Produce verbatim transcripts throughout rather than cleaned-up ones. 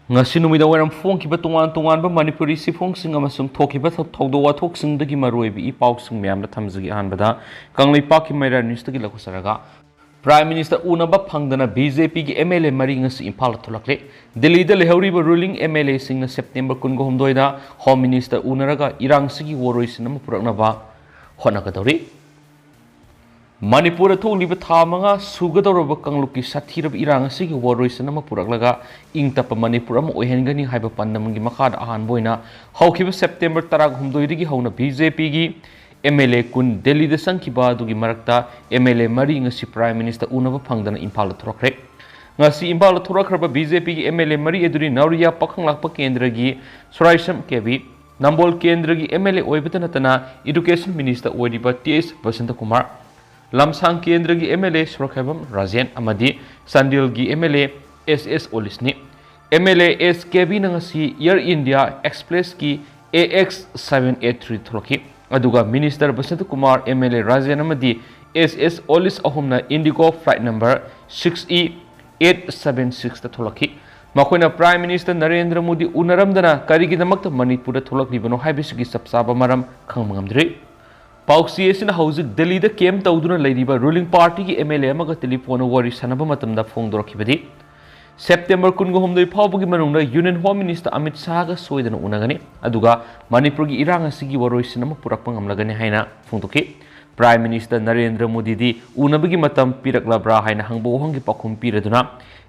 ꯉꯁꯤ ꯅꯨꯃꯤꯗꯥꯡ ꯋꯥꯏꯔꯝ ꯐꯣꯡꯈꯤꯕ ꯇꯣꯉꯥꯟ ꯇꯣꯉꯥꯟꯕ ꯃꯅꯤꯄꯨꯔꯤ ꯁꯤꯐꯣꯡꯁꯤꯡ ꯑꯃꯁꯨꯡ ꯊꯣꯛꯈꯤꯕ ꯊꯧ-, ꯊꯧꯗꯣꯛ ꯋꯥꯊꯣꯛꯁꯤꯡꯗꯒꯤ ꯃꯔꯨꯑꯣꯏꯕ ꯏ ꯄꯥꯎꯁꯤꯡ ꯃꯌꯥꯝꯗ ꯊꯝꯖꯒꯦ꯫ ꯑꯍꯥꯟꯕꯗ ꯀꯪꯂꯩꯄꯥꯛꯀꯤ ꯃꯩꯔꯥ ꯅ꯭ꯌꯨꯁꯇꯒꯤ ꯂꯧꯈꯠꯆꯔꯒ, ꯄ꯭ꯔꯥꯏꯝ ꯃꯤꯅꯤꯁꯇꯔ ꯎꯅꯕ ꯐꯪꯗꯅ ꯕꯤ ꯖꯦ ꯄꯤꯒꯤ ꯑꯦꯝ ꯑꯦꯜ ꯑꯦ ꯃꯔꯤ ꯉꯁꯤ ꯏꯝꯐꯥꯜꯗ ꯊꯣꯛꯂꯛꯂꯦ꯫ ꯗꯤꯜꯂꯤꯗ ꯂꯩꯍꯧꯔꯤꯕ ꯔꯨꯂꯤꯡ ꯑꯦꯝ ꯑꯦꯜ ꯑꯦꯁꯤꯡꯅ ꯁꯦꯞꯇꯦꯝꯕꯔ ꯀꯨꯟꯒ ꯍꯨꯝꯗꯣꯏꯗ ꯍꯣꯝ ꯃꯤꯅꯤꯁꯇꯔ ꯎꯅꯔꯒ ꯏꯔꯥꯡꯁꯤꯒꯤ ꯋꯥꯔꯣꯏꯁꯤꯟ ꯑꯃ ꯄꯨꯔꯛꯅꯕ ꯍꯣꯠꯅꯒꯗꯧꯔꯤ꯫ ꯃꯅꯤꯄꯨꯔꯗ ꯊꯣꯛꯂꯤꯕ ꯊꯥ ꯃꯉꯥ ꯁꯨꯒꯗꯧꯔꯕ ꯀꯥꯡꯂꯨꯞꯀꯤ ꯁꯥꯊꯤꯔꯕ ꯏꯔꯥꯡ ꯑꯁꯤꯒꯤ ꯋꯥꯔꯣꯏꯁꯤꯟ ꯑꯃ ꯄꯨꯔꯛꯂꯒ ꯏꯪ ꯇꯞꯄ ꯃꯅꯤꯄꯨꯔ ꯑꯃ ꯑꯣꯏꯍꯟꯒꯅꯤ ꯍꯥꯏꯕ ꯄꯥꯟꯗꯝꯒꯤ ꯃꯈꯥꯗ ꯑꯍꯥꯟꯕ ꯑꯣꯏꯅ ꯍꯧꯈꯤꯕ ꯁꯦꯞꯇꯦꯝꯕꯔ ꯇꯔꯥꯍꯨꯝꯗꯣꯏꯗꯒꯤ ꯍꯧꯅ ꯕꯤ ꯖꯦ ꯄꯤꯒꯤ ꯑꯦꯝ ꯑꯦꯜ ꯑꯦ ꯀꯨꯟ ꯗꯦꯜꯂꯤꯗ ꯆꯪꯈꯤꯕ ꯑꯗꯨꯒꯤ ꯃꯔꯛꯇ ꯑꯦꯝ ꯑꯦꯜ ꯑꯦ ꯃꯔꯤ ꯉꯁꯤ ꯄ꯭ꯔꯥꯏꯝ ꯃꯤꯅꯤꯁꯇꯔ ꯎꯅꯕ ꯐꯪꯗꯅ ꯏꯝꯐꯥꯜꯗ ꯊꯣꯔꯛꯈ꯭ꯔꯦ꯫ ꯉꯁꯤ ꯏꯝꯐꯥꯜꯗ ꯊꯣꯔꯛꯈ꯭ꯔꯕ ꯕꯤ ꯖꯦ ꯄꯤꯒꯤ ꯑꯦꯝ ꯑꯦꯜ ꯑꯦ ꯃꯔꯤ ꯑꯗꯨꯗꯤ ꯅꯥꯎꯔꯤꯌꯥ ꯄꯥꯈꯪꯂꯥꯛꯄ ꯀꯦꯟꯗ꯭ꯔꯒꯤ ꯁꯣꯔꯥꯏꯁꯝ ꯀꯦꯕꯤ, ꯅꯝꯕꯣꯜ ꯀꯦꯟꯗ꯭ꯔꯒꯤ ꯑꯦꯝ ꯑꯦꯜ ꯑꯦ ꯑꯣꯏꯕꯇ ꯅꯠꯇꯅ ꯏꯗꯨꯀꯦꯁꯟ ꯃꯤꯅꯤꯁꯇꯔ ꯑꯣꯏꯔꯤꯕ ꯇꯤ ꯑꯦꯁ ꯕꯁꯟꯇꯀꯨꯃꯥꯔ, ꯂꯝꯁꯥꯡ ꯀꯦꯟꯗ꯭ꯔꯒꯤ ꯑꯦꯝ ꯑꯦꯜ ꯑꯦ ꯁꯣꯔꯣꯛꯈꯥꯏꯕꯝ ꯔꯥꯖꯦꯟ ꯑꯃꯗꯤ ꯆꯥꯟꯗꯦꯜꯒꯤ M L A S S ꯑꯣꯂꯤꯁꯅꯤ꯫ ꯑꯦꯝ ꯑꯦꯜ ꯑꯦ ꯑꯦꯁ ꯀꯦꯕꯤꯅ ꯉꯁꯤ ꯑꯦꯌꯔ ꯏꯟꯗꯤꯌꯥ ꯑꯦꯛꯁꯄ꯭ꯔꯦꯁꯀꯤ A X seven eight three ꯊꯣꯛꯂꯛꯈꯤ, ꯑꯗꯨꯒ minister Basantakumar, M L A Rajen ꯑꯃꯗꯤ ꯑꯦꯁ ꯑꯦꯁ ꯑꯣꯂꯤꯁ ꯑꯍꯨꯝꯅ IndiGo flight number six E eight seven ꯁꯤꯛꯁꯇ ꯊꯣꯛꯂꯛꯈꯤ꯫ ꯃꯈꯣꯏꯅ ꯄ꯭ꯔꯥꯏꯝ ꯃꯤꯅꯤꯁꯇꯔ ꯅꯔꯦꯟꯗ꯭ꯔ ꯃꯣꯗꯤ ꯎꯅꯔꯝꯗꯅ ꯀꯔꯤꯒꯤꯗꯃꯛꯇ ꯃꯅꯤꯄꯨꯔꯗ ꯊꯣꯛꯂꯛꯂꯤꯕꯅꯣ ꯍꯥꯏꯕꯁꯤꯒꯤ ꯆꯞ ꯆꯥꯕ ꯃꯔꯝ ꯈꯪꯕ ꯉꯝꯗ꯭ꯔꯤ꯫ ꯄꯥꯎꯆꯦ ꯑꯁꯤꯅ ꯍꯧꯖꯤꯛ ꯗꯦꯜꯂꯤꯗ ꯀꯦꯝ ꯇꯧꯗꯨꯅ ꯂꯩꯔꯤꯕ ꯔꯨꯂꯤꯡ ꯄꯥꯔꯇꯤꯒꯤ ꯑꯦꯝ ꯑꯦꯜ ꯑꯦ ꯑꯃꯒ ꯇꯦꯂꯤꯐꯣꯟꯗ ꯋꯥꯔꯤ ꯁꯥꯟꯅꯕ ꯃꯇꯝꯗ ꯐꯣꯡꯗꯣꯔꯛꯈꯤꯕꯗꯤ, ꯁꯦꯞꯇꯦꯝꯕꯔ ꯀꯨꯟꯒ ꯍꯨꯝꯗꯣꯏ ꯐꯥꯎꯕꯒꯤ ꯃꯅꯨꯡꯗ ꯌꯨꯅꯤꯌꯟ ꯍꯣꯝ ꯃꯤꯅꯤꯁꯇꯔ ꯑꯃꯤꯠ ꯁꯥꯍꯒ ꯁꯣꯏꯗꯅ ꯎꯅꯒꯅꯤ, ꯑꯗꯨꯒ ꯃꯅꯤꯄꯨꯔꯒꯤ ꯏꯔꯥꯡ ꯑꯁꯤꯒꯤ ꯋꯥꯔꯣꯏꯁꯤꯟ ꯑꯃ ꯄꯨꯔꯛꯄ ꯉꯝꯂꯒꯅꯤ ꯍꯥꯏꯅ ꯐꯣꯡꯗꯣꯛꯈꯤ꯫ ꯄ꯭ꯔꯥꯏꯝ ꯃꯤꯅꯤꯁꯇꯔ ꯅꯔꯦꯟꯗ꯭ꯔ ꯃꯣꯗꯤꯗꯤ ꯎꯅꯕꯒꯤ ꯃꯇꯝ ꯄꯤꯔꯛꯂꯕ꯭ꯔꯥ ꯍꯥꯏꯅ ꯍꯪꯕ ꯋꯥꯍꯪꯒꯤ ꯄꯥꯎꯈꯨꯝ ꯄꯤꯔꯗꯨꯅ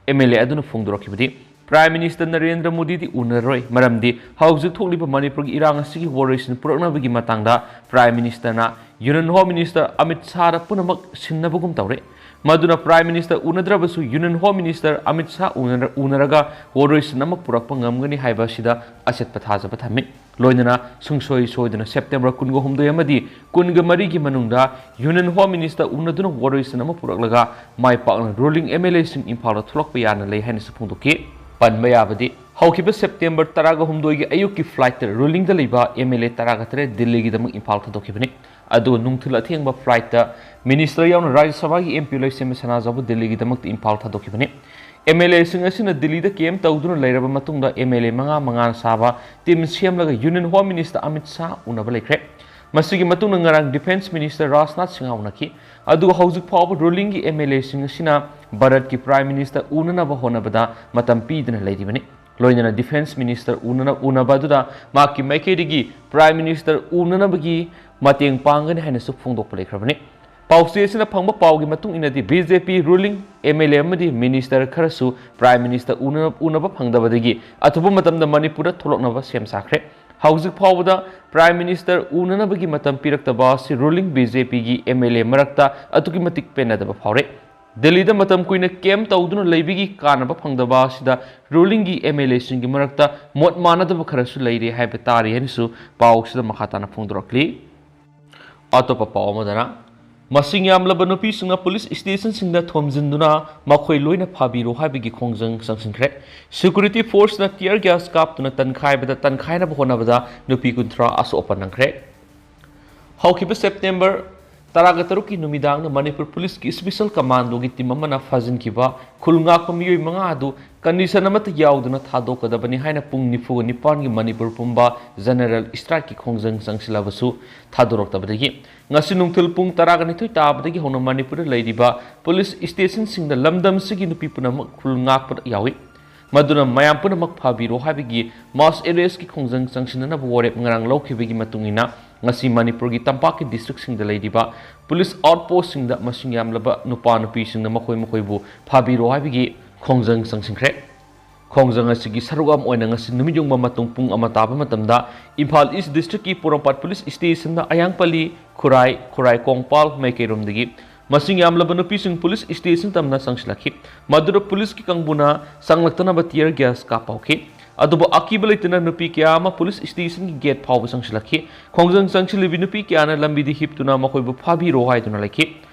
ꯑꯦꯝ ꯑꯦꯜ ꯑꯦ ꯑꯗꯨꯅ ꯐꯣꯡꯗꯣꯔꯛꯈꯤꯕꯗꯤ, ꯄ꯭ꯔꯥꯏꯝ ꯃꯤꯅꯤꯁꯇꯔ ꯅꯔꯦꯟꯗ꯭ꯔ ꯃꯣꯗꯤꯗꯤ ꯎꯅꯔꯣꯏ, ꯃꯔꯝꯗꯤ ꯍꯧꯖꯤꯛ ꯊꯣꯛꯂꯤꯕ ꯃꯅꯤꯄꯨꯔꯒꯤ ꯏꯔꯥꯡ ꯑꯁꯤꯒꯤ ꯋꯥꯔꯣꯏꯁꯤꯟ ꯄꯨꯔꯛꯅꯕꯒꯤ ꯃꯇꯥꯡꯗ ꯄ꯭ꯔꯥꯏꯝ ꯃꯤꯅꯤꯁꯇꯔꯅ ꯌꯨꯅꯤꯌꯟ ꯍꯣꯝ ꯃꯤꯅꯤꯁꯇꯔ ꯑꯃꯤꯠ ꯁꯥꯍꯗ ꯄꯨꯝꯅꯃꯛ ꯁꯤꯟꯅꯕꯒꯨꯝ ꯇꯧꯔꯦ꯫ ꯃꯗꯨꯅ ꯄ꯭ꯔꯥꯏꯝ ꯃꯤꯅꯤꯁꯇꯔ ꯎꯅꯗ꯭ꯔꯕꯁꯨ union home minister Amit Shah ꯎꯅꯔ-, ꯎꯅꯔꯒ ꯋꯥꯔꯣꯏꯁꯤꯟ ꯑꯃ ꯄꯨꯔꯛꯄ ꯉꯝꯒꯅꯤ ꯍꯥꯏꯕ ꯑꯁꯤꯗ ꯑꯆꯦꯠꯄ ꯊꯥꯖꯕ ꯊꯝꯃꯤ꯫ ꯂꯣꯏꯅꯅ ꯁꯨꯡꯁꯣꯏ ꯁꯣꯏꯗꯅ ꯁꯦꯞꯇꯦꯝꯕꯔ ꯀꯨꯟꯒ ꯍꯨꯝꯗꯣꯏ ꯑꯃꯗꯤ ꯀꯨꯟꯒ ꯃꯔꯤꯒꯤ ꯃꯅꯨꯡꯗ ꯌꯨꯅꯤꯌꯟ ꯍꯣꯝ ꯃꯤꯅꯤꯁꯇꯔ ꯎꯅꯗꯨꯅ ꯋꯥꯔꯣꯏꯁꯤꯟ ꯑꯃ ꯄꯨꯔꯛꯂꯒ ꯃꯥꯏ ꯄꯥꯛꯅ ꯔꯨꯂꯤꯡ ꯑꯦꯝ ꯑꯦꯜ ꯑꯦꯁꯤꯡ ꯏꯝꯐꯥꯜꯗ ꯊꯣꯛꯂꯛꯄ ꯌꯥꯅ ꯂꯩ ꯍꯥꯏꯅꯁꯨ ꯐꯣꯡꯗꯣꯛꯈꯤ꯫ ꯄꯟꯕ ꯌꯥꯕꯗꯤ, ꯍꯧꯈꯤꯕ ꯁꯦꯞꯇꯦꯝꯕꯔ ꯇꯔꯥꯒ ꯍꯨꯝꯗꯣꯏꯒꯤ ꯑꯌꯨꯛꯀꯤ ꯐ꯭ꯂꯥꯏꯠꯇ ꯔꯨꯂꯤꯡꯗ ꯂꯩꯕ ꯑꯦꯝ ꯑꯦꯜ ꯑꯦ ꯇꯔꯥꯒ ꯇꯔꯦꯠ ꯗꯤꯜꯂꯤꯒꯤꯗꯃꯛ ꯏꯝꯐꯥꯜ ꯊꯥꯗꯣꯛꯈꯤꯕꯅꯤ꯫ ꯑꯗꯨꯒ ꯅꯨꯡꯊꯤꯜ ꯑꯊꯦꯡꯕ ꯐ꯭ꯂꯥꯏꯠꯇ ꯃꯤꯅꯤꯁꯇꯔ ꯌꯥꯎꯅ ꯔꯥꯖ꯭ꯌ ꯁꯚꯥꯒꯤ ꯑꯦꯝ ꯄꯤ ꯂꯣꯏꯁꯦꯝꯕ ꯁꯅꯥꯖꯥꯎꯕ ꯗꯤꯜꯂꯤꯒꯤꯗꯃꯛꯇ ꯏꯝꯐꯥꯜ ꯊꯥꯗꯣꯛꯈꯤꯕꯅꯤ꯫ MLAꯁꯤꯡ ꯑꯁꯤꯅ ꯗꯤꯜꯂꯤꯗ ꯀꯦꯝ ꯇꯧꯗꯨꯅ ꯂꯩꯔꯕ ꯃꯇꯨꯡꯗ MLA ꯃꯉꯥ ꯃꯉꯥꯅ ꯁꯥꯕ ꯇꯤꯝ ꯁꯦꯝꯂꯒ Union Home Minister Amit Shah ꯎꯅꯕ ꯂꯩꯈ꯭ꯔꯦ꯫ ꯃꯁꯤꯒꯤ ꯃꯇꯨꯡꯗ ꯉꯔꯥꯡ Defence Minister ꯔꯥꯖꯅꯥꯊ ꯁꯤꯡꯍ ꯎꯅꯈꯤ꯫ ꯑꯗꯨꯒ ꯍꯧꯖꯤꯛ ꯐꯥꯎꯕ rulingꯒꯤ MLAꯁꯤꯡ ꯑꯁꯤꯅ ꯚꯥꯔꯠꯀꯤ Prime Minister ꯎꯅꯅꯕ ꯍꯣꯠꯅꯕꯗ ꯃꯇꯝ ꯄꯤꯗꯨꯅ ꯂꯩꯔꯤꯕꯅꯤ꯫ ꯂꯣꯏꯅꯅ Defence Minister ꯎꯅꯅ-, ꯎꯅꯕ ꯑꯗꯨꯗ ꯃꯍꯥꯛꯀꯤ ꯃꯥꯏꯀꯩꯗꯒꯤ Prime Minister ꯎꯅꯅꯕꯒꯤ ꯃꯇꯦꯡ ꯄꯥꯡꯒꯅꯤ ꯍꯥꯏꯅꯁꯨ ꯐꯣꯡꯗꯣꯛꯄ ꯂꯩꯈ꯭ꯔꯕꯅꯤ꯫ ꯄꯥꯎꯆꯦ ꯑꯁꯤꯅ ꯐꯪꯕ ꯄꯥꯎꯒꯤ ꯃꯇꯨꯡ ꯏꯟꯅꯗꯤ, BJP ruling MLA ꯑꯃꯗꯤ minister ꯈꯔꯁꯨ Prime Minister ꯎꯅ-, ꯎꯅꯕ ꯐꯪꯗꯕꯗꯒꯤ ꯑꯊꯨꯕ ꯃꯇꯝꯗ ꯃꯅꯤꯄꯨꯔꯗ ꯊꯣꯛꯂꯛꯅꯕ ꯁꯦꯝ ꯁꯥꯈ꯭ꯔꯦ꯫ ꯍꯧꯖꯤꯛ ꯐꯥꯎꯕꯗ Prime Minister ꯎꯅꯅꯕꯒꯤ ꯃꯇꯝ ꯄꯤꯔꯛꯇꯕ ꯑꯁꯤ ruling BJPꯒꯤ MLA ꯃꯔꯛꯇ ꯑꯗꯨꯛꯀꯤ ꯃꯇꯤꯛ ꯄꯦꯟꯅꯗꯕ ꯐꯥꯎꯔꯦ꯫ ꯗꯤꯜꯂꯤꯗ ꯃꯇꯝ ꯀꯨꯏꯅ ꯀꯦꯝ ꯇꯧꯗꯨꯅ ꯂꯩꯕꯒꯤ ꯀꯥꯟꯅꯕ ꯐꯪꯗꯕ ꯑꯁꯤꯗ rulingꯒꯤ MLAꯁꯤꯡꯒꯤ ꯃꯔꯛꯇ ꯃꯣꯠ ꯃꯥꯟꯅꯗꯕ ꯈꯔꯁꯨ ꯂꯩꯔꯦ ꯍꯥꯏꯕ ꯇꯥꯔꯤ ꯍꯥꯏꯅꯁꯨ ꯄꯥꯎꯁꯤꯗ ꯃꯈꯥ ꯇꯥꯅ ꯐꯣꯡꯗꯣꯔꯛꯂꯤ꯫ ꯑꯇꯣꯞꯄ ꯄꯥꯎ ꯑꯃꯗꯅ, ꯃꯁꯤꯡ ꯌꯥꯝꯂꯕ ꯅꯨꯄꯤꯁꯤꯡꯅ police stationꯁꯤꯡꯗ ꯊꯣꯝꯖꯤꯟꯗꯨꯅ ꯃꯈꯣꯏ ꯂꯣꯏꯅ ꯐꯥꯕꯤꯔꯣ ꯍꯥꯏꯕꯒꯤ ꯈꯣꯡꯖꯪ ꯆꯪꯁꯤꯟꯈ꯭ꯔꯦ꯫ Security forceꯅ tear gas ꯀꯥꯞꯇꯨꯅ ꯇꯟꯈꯥꯏꯕꯗ, ꯇꯟꯈꯥꯏꯅꯕ ꯍꯣꯠꯅꯕꯗ ꯅꯨꯄꯤ ꯀꯨꯟꯊ꯭ꯔꯥ ꯑꯁꯣꯛ ꯑꯄꯟ ꯅꯪꯈ꯭ꯔꯦ꯫ ꯍꯧꯈꯤꯕ September ꯇꯔꯥꯒ ꯇꯔꯨꯛꯀꯤ ꯅꯨꯃꯤꯗꯥꯡꯗ ꯃꯅꯤꯄꯨꯔ policeꯀꯤ special commandoꯒꯤ team ꯑꯃꯅ ꯐꯥꯖꯤꯟꯈꯤꯕ ꯈꯨꯜ ꯉꯥꯛꯄ ꯃꯤꯑꯣꯏ ꯃꯉꯥ ꯑꯗꯨ condition ꯑꯃꯠꯇ ꯌꯥꯎꯗꯅ ꯊꯥꯗꯣꯛꯀꯗꯕꯅꯤ ꯍꯥꯏꯅ ꯄꯨꯡ ꯅꯤꯐꯨꯒ ꯅꯤꯄꯥꯟꯒꯤ ꯃꯅꯤꯄꯨꯔ ꯄꯨꯝꯕ general strikeꯀꯤ ꯈꯣꯡꯖꯪ ꯆꯪꯁꯤꯜꯂꯕꯁꯨ ꯊꯥꯗꯣꯔꯛꯇꯕꯗꯒꯤ ꯉꯁꯤ ꯅꯨꯡꯊꯤꯜ ꯄꯨꯡ ꯇꯔꯥꯒ ꯅꯤꯊꯣꯏ ꯇꯥꯕꯗꯒꯤ ꯍꯧꯅ ꯃꯅꯤꯄꯨꯔꯗ ꯂꯩꯔꯤꯕ police stationꯁꯤꯡꯗ ꯂꯝꯗꯝꯁꯤꯒꯤ ꯅꯨꯄꯤ ꯄꯨꯝꯅꯃꯛ ꯈꯨꯜ ꯉꯥꯛꯄꯗ ꯌꯥꯎꯏ꯫ ꯃꯗꯨꯅ ꯃꯌꯥꯝ ꯄꯨꯝꯅꯃꯛ ꯐꯥꯕꯤꯔꯣ ꯍꯥꯏꯕꯒꯤ mass arrestꯀꯤ ꯈꯣꯡꯖꯪ ꯆꯪꯁꯤꯟꯅꯅꯕ ꯋꯥꯔꯦꯞ ꯉꯔꯥꯡ ꯂꯧꯈꯤꯕꯒꯤ ꯃꯇꯨꯡ ꯏꯟꯅ, ꯉꯁꯤ ꯃꯅꯤꯄꯨꯔꯒꯤ ꯇꯝꯄꯥꯛꯀꯤ districtꯁꯤꯡꯗ ꯂꯩꯔꯤꯕ police outpostꯁꯤꯡꯗ ꯃꯁꯤꯡ ꯌꯥꯝꯂꯕ ꯅꯨꯄꯥ ꯅꯨꯄꯤꯁꯤꯡꯅ ꯃꯈꯣꯏ ꯃꯈꯣꯏꯕꯨ ꯐꯥꯕꯤꯔꯣ ꯍꯥꯏꯕꯒꯤ ꯈꯣꯡꯖꯪ ꯆꯪꯁꯤꯟꯈ꯭ꯔꯦ꯫ ꯈꯣꯡꯖꯪ ꯑꯁꯤꯒꯤ ꯁꯔꯨꯛ ꯑꯃ ꯑꯣꯏꯅ ꯉꯁꯤ ꯅꯨꯃꯤꯠ ꯌꯨꯡꯕ ꯃꯇꯨꯡ ꯄꯨꯡ ꯑꯃ ꯇꯥꯕ ꯃꯇꯝꯗ ꯏꯝꯐꯥꯜ East districtꯀꯤ ꯄꯣꯔꯣꯝꯄꯥꯠ police stationꯗ ꯑꯌꯥꯡꯄꯜꯂꯤ, ꯈꯨꯔꯥꯏ, ꯈꯨꯔꯥꯏ ꯀꯣꯡꯄꯥꯜ, ꯃꯥꯏꯀꯩꯔꯣꯝꯗꯒꯤ ꯃꯁꯤꯡ ꯌꯥꯝꯂꯕ ꯅꯨꯄꯤꯁꯤꯡ police station ꯇꯝꯅ ꯆꯪꯁꯤꯜꯂꯛꯈꯤ꯫ ꯃꯗꯨꯗ policeꯀꯤ ꯀꯥꯡꯕꯨꯅ ꯆꯪꯂꯛꯇꯅꯕ tear gas ꯀꯥꯞꯄ ꯍꯧꯈꯤ꯫ ꯑꯗꯨꯕꯨ ꯑꯀꯤꯕ ꯂꯩꯇꯅ ꯅꯨꯄꯤ ꯀꯌꯥ ꯑꯃ police stationꯒꯤ gate ꯐꯥꯎꯕ ꯆꯪꯁꯤꯜꯂꯛꯈꯤ꯫ ꯈꯣꯡꯖꯪ ꯆꯪꯁꯤꯜꯂꯤꯕꯤ ꯅꯨꯄꯤ ꯀꯌꯥꯅ ꯂꯝꯕꯤꯗ ꯍꯤꯞꯇꯨꯅ ꯃꯈꯣꯏꯕꯨ ꯐꯥꯕꯤꯔꯣ ꯍꯥꯏꯗꯨꯅ ꯂꯩꯈꯤ꯫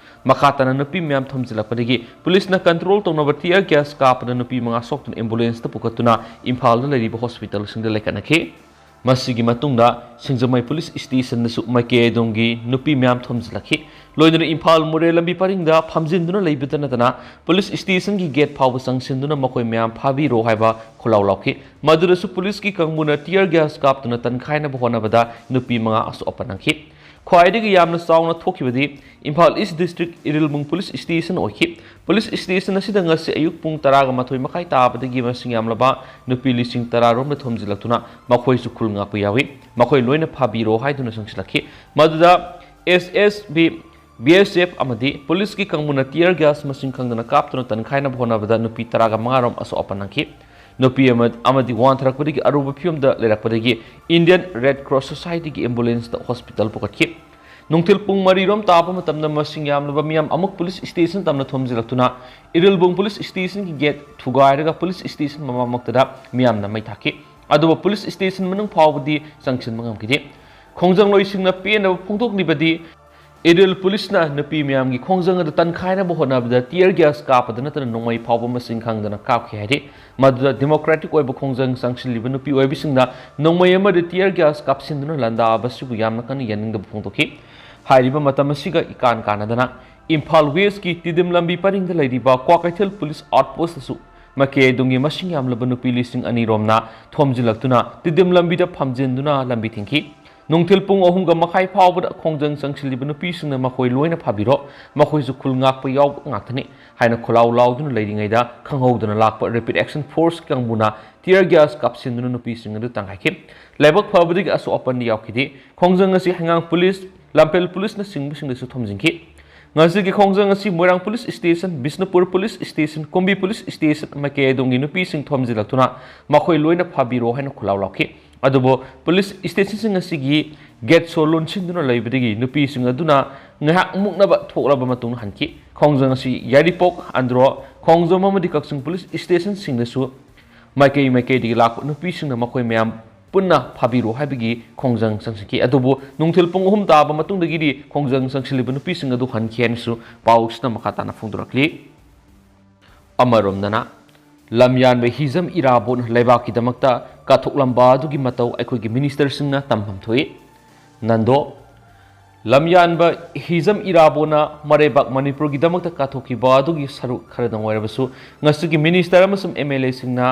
ꯃꯈꯥ ꯇꯥꯅ ꯅꯨꯄꯤ ꯃꯌꯥꯝ ꯊꯣꯝꯖꯤꯜꯂꯛꯄꯗꯒꯤ policeꯅ control ꯇꯧꯅꯕ tear gas ꯀꯥꯞꯄꯗ ꯅꯨꯄꯤ ꯃꯉꯥ ꯁꯣꯛꯇꯨꯅ ambulanceꯇ ꯄꯨꯈꯠꯇꯨꯅ ꯏꯝꯐꯥꯜꯗ ꯂꯩꯔꯤꯕ hospitalꯁꯤꯡꯗ ꯂꯩꯈꯠꯅꯈꯤ꯫ ꯃꯁꯤꯒꯤ ꯃꯇꯨꯡꯗ ꯁꯤꯡꯖꯃꯩ police stationꯗꯁꯨ ꯃꯥꯏꯀꯩ ꯑꯗꯣꯝꯒꯤ ꯅꯨꯄꯤ ꯃꯌꯥꯝ ꯊꯣꯝꯖꯤꯜꯂꯛꯈꯤ꯫ ꯂꯣꯏꯅꯅ ꯏꯝꯐꯥꯜ ꯃꯣꯔꯦ ꯂꯝꯕꯤ ꯄꯔꯤꯡꯗ ꯐꯝꯖꯤꯟꯗꯨꯅ ꯂꯩꯕꯇ ꯅꯠꯇꯅ ꯄꯨꯂꯤꯁ ꯁ꯭ꯇꯦꯁꯟꯒꯤ ꯒꯦꯠ ꯐꯥꯎꯕ ꯆꯪꯁꯤꯟꯗꯨꯅ ꯃꯈꯣꯏ ꯃꯌꯥꯝ ꯐꯥꯕꯤꯔꯣ ꯍꯥꯏꯕ ꯈꯣꯜꯂꯥꯎ ꯂꯥꯎꯈꯤ꯫ ꯃꯗꯨꯗꯁꯨ ꯄꯨꯂꯤꯁꯀꯤ ꯀꯥꯡꯕꯨꯅ ꯇꯤꯌꯔ ꯒ꯭ꯌꯥꯁ ꯀꯥꯞꯇꯨꯅ ꯇꯟꯈꯥꯏꯅꯕ ꯍꯣꯠꯅꯕꯗ ꯅꯨꯄꯤ ꯃꯉꯥ ꯑꯁꯣꯛ ꯑꯄꯟ ꯅꯪꯈꯤ꯫ ꯈ꯭ꯋꯥꯏꯗꯒꯤ ꯌꯥꯝꯅ ꯆꯥꯎꯅ ꯊꯣꯛꯈꯤꯕꯗꯤ ꯏꯝꯐꯥꯜ ꯏꯁ ꯗꯤꯁꯇ꯭ꯔꯤꯛ ꯏꯔꯤꯜꯕꯨꯡ ꯄꯨꯂꯤꯁ ꯁ꯭ꯇꯦꯁꯟ ꯑꯣꯏꯈꯤ꯫ ꯄꯨꯂꯤꯁ ꯁ꯭ꯇꯦꯁꯟ ꯑꯁꯤꯗ ꯉꯁꯤ ꯑꯌꯨꯛ ꯄꯨꯡ ꯇꯔꯥꯒ ꯃꯥꯊꯣꯏ ꯃꯈꯥꯏ ꯇꯥꯕꯗꯒꯤ ꯃꯁꯤꯡ ꯌꯥꯝꯂꯕ ꯅꯨꯄꯤ ꯂꯤꯁꯤꯡ ꯇꯔꯥ ꯔꯣꯝꯗ ꯊꯣꯝꯖꯤꯜꯂꯛꯇꯨꯅ ꯃꯈꯣꯏꯁꯨ ꯈꯨꯜ ꯉꯥꯛꯄ ꯌꯥꯎꯏ꯫ ꯃꯈꯣꯏ ꯂꯣꯏꯅ ꯐꯥꯕꯤꯔꯣ ꯍꯥꯏꯗꯨꯅ ꯆꯪꯁꯤꯜꯂꯛꯈꯤ꯫ ꯃꯗꯨꯗ ꯑꯦꯁ ꯑꯦꯁ ꯕꯤ, ꯕꯤ ꯑꯦꯁ ꯑꯦꯐ ꯑꯃꯗꯤ ꯄꯨꯂꯤꯁꯀꯤ ꯀꯥꯡꯕꯨꯅ ꯇꯤꯌꯔ ꯒ꯭ꯌꯥꯁ ꯃꯁꯤꯡ ꯈꯪꯗꯅ ꯀꯥꯞꯇꯨꯅ ꯇꯟꯈꯥꯏꯅꯕ ꯍꯣꯠꯅꯕꯗ ꯅꯨꯄꯤ ꯇꯔꯥꯒ ꯃꯉꯥ ꯔꯣꯝ ꯑꯁꯣꯛ ꯑꯄꯟ ꯅꯪꯈꯤ꯫ ꯅꯨꯄꯤ ꯑꯃ-, ꯑꯃꯗꯤ ꯋꯥꯟꯊꯔꯛꯄꯗꯒꯤ ꯑꯔꯨꯕ ꯐꯤꯕꯝꯗ ꯂꯩꯔꯛꯄꯗꯒꯤ ꯏꯟꯗꯤꯌꯟ ꯔꯦꯗ ꯀ꯭ꯔꯣꯁ ꯁꯣꯁꯥꯏꯇꯤꯒꯤ ꯑꯦꯝꯕꯨꯂꯦꯟꯁꯇ ꯍꯣꯁꯄꯤꯇꯥꯜ ꯄꯨꯈꯠꯈꯤ꯫ ꯅꯨꯡꯊꯤꯜ ꯄꯨꯡ ꯃꯔꯤ ꯔꯣꯝ ꯇꯥꯕ ꯃꯇꯝꯗ ꯃꯁꯤꯡ ꯌꯥꯝꯂꯕ ꯃꯤꯌꯥꯝ ꯑꯃꯨꯛ ꯄꯨꯂꯤꯁ ꯁ꯭ꯇꯦꯁꯟ ꯇꯝꯅ ꯊꯣꯝꯖꯤꯜꯂꯛꯇꯨꯅ ꯏꯔꯤꯜꯕꯨꯡ ꯄꯨꯂꯤꯁ ꯁ꯭ꯇꯦꯁꯟꯒꯤ ꯒꯦꯠ ꯊꯨꯒꯥꯏꯔꯒ ꯄꯨꯂꯤꯁ ꯁ꯭ꯇꯦꯁꯟ ꯃꯃꯥꯡꯃꯛꯇꯗ ꯃꯤꯌꯥꯝꯅ ꯃꯩ ꯊꯥꯈꯤ꯫ ꯑꯗꯨꯕꯨ ꯄꯨꯂꯤꯁ ꯁ꯭ꯇꯦꯁꯟ ꯃꯅꯨꯡ ꯐꯥꯎꯕꯗꯤ ꯆꯪꯁꯤꯟꯕ ꯉꯝꯈꯤꯗꯦ꯫ ꯈꯣꯡꯖꯪꯂꯣꯏꯁꯤꯡꯅ ꯄꯦꯟꯗꯕ ꯐꯣꯡꯗꯣꯛꯂꯤꯕꯗꯤ ꯏꯔꯤꯜ ꯄꯨꯂꯤꯁꯅ ꯅꯨꯄꯤ ꯃꯌꯥꯝꯒꯤ ꯈꯣꯡꯖꯪ ꯑꯗꯨ ꯇꯟꯈꯥꯏꯅꯕ ꯍꯣꯠꯅꯕꯗ ꯇꯤꯌꯔ ꯒ꯭ꯌꯥꯁ ꯀꯥꯞꯄꯗ ꯅꯠꯇꯅ ꯅꯣꯡꯃꯩ ꯐꯥꯎꯕ ꯃꯁꯤꯡ ꯈꯪꯗꯅ ꯀꯥꯞꯈꯤ ꯍꯥꯏꯔꯤ꯫ ꯃꯗꯨꯗ ꯗꯦꯃꯣꯀ꯭ꯔꯦꯇꯤꯛ ꯑꯣꯏꯕ ꯈꯣꯡꯖꯪ ꯆꯪꯁꯤꯜꯂꯤꯕ ꯅꯨꯄꯤ ꯑꯣꯏꯕꯤꯁꯤꯡꯅ ꯅꯣꯡꯃꯩ ꯑꯃꯗꯤ ꯇꯤꯌꯔ ꯒ꯭ꯌꯥꯁ ꯀꯥꯞꯁꯤꯟꯗꯨꯅ ꯂꯥꯟꯗꯥꯕꯁꯤꯕꯨ ꯌꯥꯝꯅ ꯀꯟꯅ ꯌꯥꯅꯤꯡꯗꯕ ꯐꯣꯡꯗꯣꯛꯈꯤ꯫ ꯍꯥꯏꯔꯤꯕ ꯃꯇꯝ ꯑꯁꯤꯒ ꯏꯀꯥꯟ ꯀꯥꯟꯅꯗꯅ ꯏꯝꯐꯥꯜ ꯋꯦꯁꯀꯤ ꯇꯤꯗꯤꯝ ꯂꯝꯕꯤ ꯄꯔꯤꯡꯗ ꯂꯩꯔꯤꯕ ꯀ꯭ꯋꯥꯀꯩꯊꯦꯜ ꯄꯨꯂꯤꯁ ꯑꯥꯎꯠꯄꯣꯁꯇꯁꯨ ꯃꯥꯏꯀꯩ ꯑꯗꯨꯝꯒꯤ ꯃꯁꯤꯡ ꯌꯥꯝꯂꯕ ꯅꯨꯄꯤ ꯂꯤꯁꯤꯡ ꯑꯅꯤ ꯔꯣꯝꯅ ꯊꯣꯝꯖꯤꯜꯂꯛꯇꯨꯅ ꯇꯤꯗꯤꯝ ꯂꯝꯕꯤꯗ ꯐꯝꯖꯤꯟꯗꯨꯅ ꯂꯝꯕꯤ ꯊꯤꯡꯈꯤ꯫ ꯅꯨꯡꯊꯤꯜ ꯄꯨꯡ ꯑꯍꯨꯝꯒ ꯃꯈꯥꯏ ꯐꯥꯎꯕꯗ ꯈꯣꯡꯖꯪ ꯆꯪꯁꯤꯜꯂꯤꯕ ꯅꯨꯄꯤꯁꯤꯡꯅ ꯃꯈꯣꯏ ꯂꯣꯏꯅ ꯐꯥꯕꯤꯔꯣ, ꯃꯈꯣꯏꯁꯨ ꯈꯨꯜ ꯉꯥꯛꯄ ꯌꯥꯎꯕ ꯉꯥꯛꯇꯅꯤ ꯍꯥꯏꯅ ꯈꯣꯜꯂꯥꯎ ꯂꯥꯎꯗꯨꯅ ꯂꯩꯔꯤꯉꯩꯗ ꯈꯪꯍꯧꯗꯅ ꯂꯥꯛꯄ ꯔꯦꯄꯤꯗ ꯑꯦꯛꯁꯟ ꯐꯣꯔꯁ ꯀꯥꯡꯕꯨꯅ ꯇꯤꯌꯔ ꯒ꯭ꯌꯥꯁ ꯀꯥꯞꯁꯤꯟꯗꯨꯅ ꯅꯨꯄꯤꯁꯤꯡ ꯑꯗꯨ ꯇꯪꯈꯥꯏꯈꯤ꯫ ꯂꯥꯏꯕꯛ ꯐꯕꯗꯒꯤ ꯑꯁꯣꯛ ꯑꯄꯟꯗꯤ ꯌꯥꯎꯈꯤꯗꯦ꯫ ꯈꯣꯡꯖꯪ ꯑꯁꯤ ꯍꯩꯉꯥꯡ ꯄꯨꯂꯤꯁ, ꯂꯝꯐꯦꯜ ꯄꯨꯂꯤꯁꯅꯆꯤꯡꯕꯁꯤꯡꯗꯁꯨ ꯊꯣꯝꯖꯤꯟꯈꯤ꯫ ꯉꯁꯤꯒꯤ ꯈꯣꯡꯖꯪ ꯑꯁꯤ Moirang police station, Bishnupur police station, Kumbi police station ꯃꯥꯏꯀꯩ ꯑꯗꯣꯝꯒꯤ ꯅꯨꯄꯤꯁꯤꯡ ꯊꯣꯝꯖꯤꯜꯂꯛꯇꯨꯅ ꯃꯈꯣꯏ ꯂꯣꯏꯅ ꯐꯥꯕꯤꯔꯣ ꯍꯥꯏꯅ ꯈꯣꯜꯂꯥꯎ ꯂꯥꯎꯈꯤ꯫ ꯑꯗꯨꯕꯨ ꯄꯨꯂꯤꯁ ꯁ꯭ꯇꯦꯁꯟꯁꯤꯡ ꯑꯁꯤꯒꯤ ꯒꯦꯠ ꯁꯣ ꯂꯣꯟꯁꯤꯟꯗꯨꯅ ꯂꯩꯕꯗꯒꯤ ꯅꯨꯄꯤꯁꯤꯡ ꯑꯗꯨꯅ ꯉꯥꯏꯍꯥꯛ ꯃꯨꯛꯅꯕ ꯊꯣꯛꯂꯕ ꯃꯇꯨꯡꯗ ꯍꯟꯈꯤ꯫ ꯈꯣꯡꯖꯪ ꯑꯁꯤ ꯌꯥꯏꯔꯤꯄꯣꯛ, ꯑꯟꯗ꯭ꯔꯣ, ꯈꯣꯡꯖꯣꯝ ꯑꯃꯗꯤ ꯀꯛꯆꯤꯡ ꯄꯨꯂꯤꯁ ꯁ꯭ꯇꯦꯁꯟꯁꯤꯡꯗꯁꯨ ꯃꯥꯏꯀꯩ ꯃꯥꯏꯀꯩꯗꯒꯤ ꯂꯥꯛꯄ ꯅꯨꯄꯤꯁꯤꯡꯅ ꯃꯈꯣꯏ ꯃꯌꯥꯝ ꯄꯨꯟꯅ ꯐꯥꯕꯤꯔꯨ ꯍꯥꯏꯕꯒꯤ ꯈꯣꯡꯖꯪ ꯆꯪꯁꯤꯟꯈꯤ꯫ ꯑꯗꯨꯕꯨ ꯅꯨꯡꯊꯤꯜ ꯄꯨꯡ ꯑꯍꯨꯝ ꯇꯥꯕ ꯃꯇꯨꯡꯗꯒꯤꯗꯤ ꯈꯣꯡꯖꯪ ꯆꯪꯁꯤꯜꯂꯤꯕ ꯅꯨꯄꯤꯁꯤꯡ ꯑꯗꯨ ꯍꯟꯈꯤ ꯍꯥꯏꯅꯁꯨ ꯄꯥꯎꯁꯤꯅ ꯃꯈꯥ ꯇꯥꯅ ꯐꯣꯡꯗꯣꯔꯛꯂꯤ꯫ ꯑꯃꯔꯣꯝꯗꯅ, ꯂꯝꯌꯥꯟꯕ ꯍꯤꯖꯝ ꯏꯔꯥꯕꯣꯠ ꯂꯩꯕꯥꯛꯀꯤꯗꯃꯛꯇ ꯀꯠꯊꯣꯛꯂꯝꯕ ꯑꯗꯨꯒꯤ ꯃꯇꯧ ꯑꯩꯈꯣꯏꯒꯤ ꯃꯤꯅꯤꯁꯇꯔꯁꯤꯡꯅ ꯇꯝꯐꯝ ꯊꯣꯛꯏ꯫ ꯅꯟꯗꯣ, ꯂꯝꯌꯥꯟꯕ ꯍꯤꯖꯝ ꯏꯔꯥꯕꯣꯠꯅ ꯃꯔꯩꯕꯥꯛ ꯃꯅꯤꯄꯨꯔꯒꯤꯗꯃꯛꯇ ꯀꯠꯊꯣꯛꯈꯤꯕ ꯑꯗꯨꯒꯤ ꯁꯔꯨꯛ ꯈꯔꯗꯪ ꯑꯣꯏꯔꯕꯁꯨ, ꯉꯁꯤꯒꯤ ꯃꯤꯅꯤꯁꯇꯔ ꯑꯃꯁꯨꯡ ꯑꯦꯝ ꯑꯦꯜ ꯑꯦꯁꯤꯡꯅ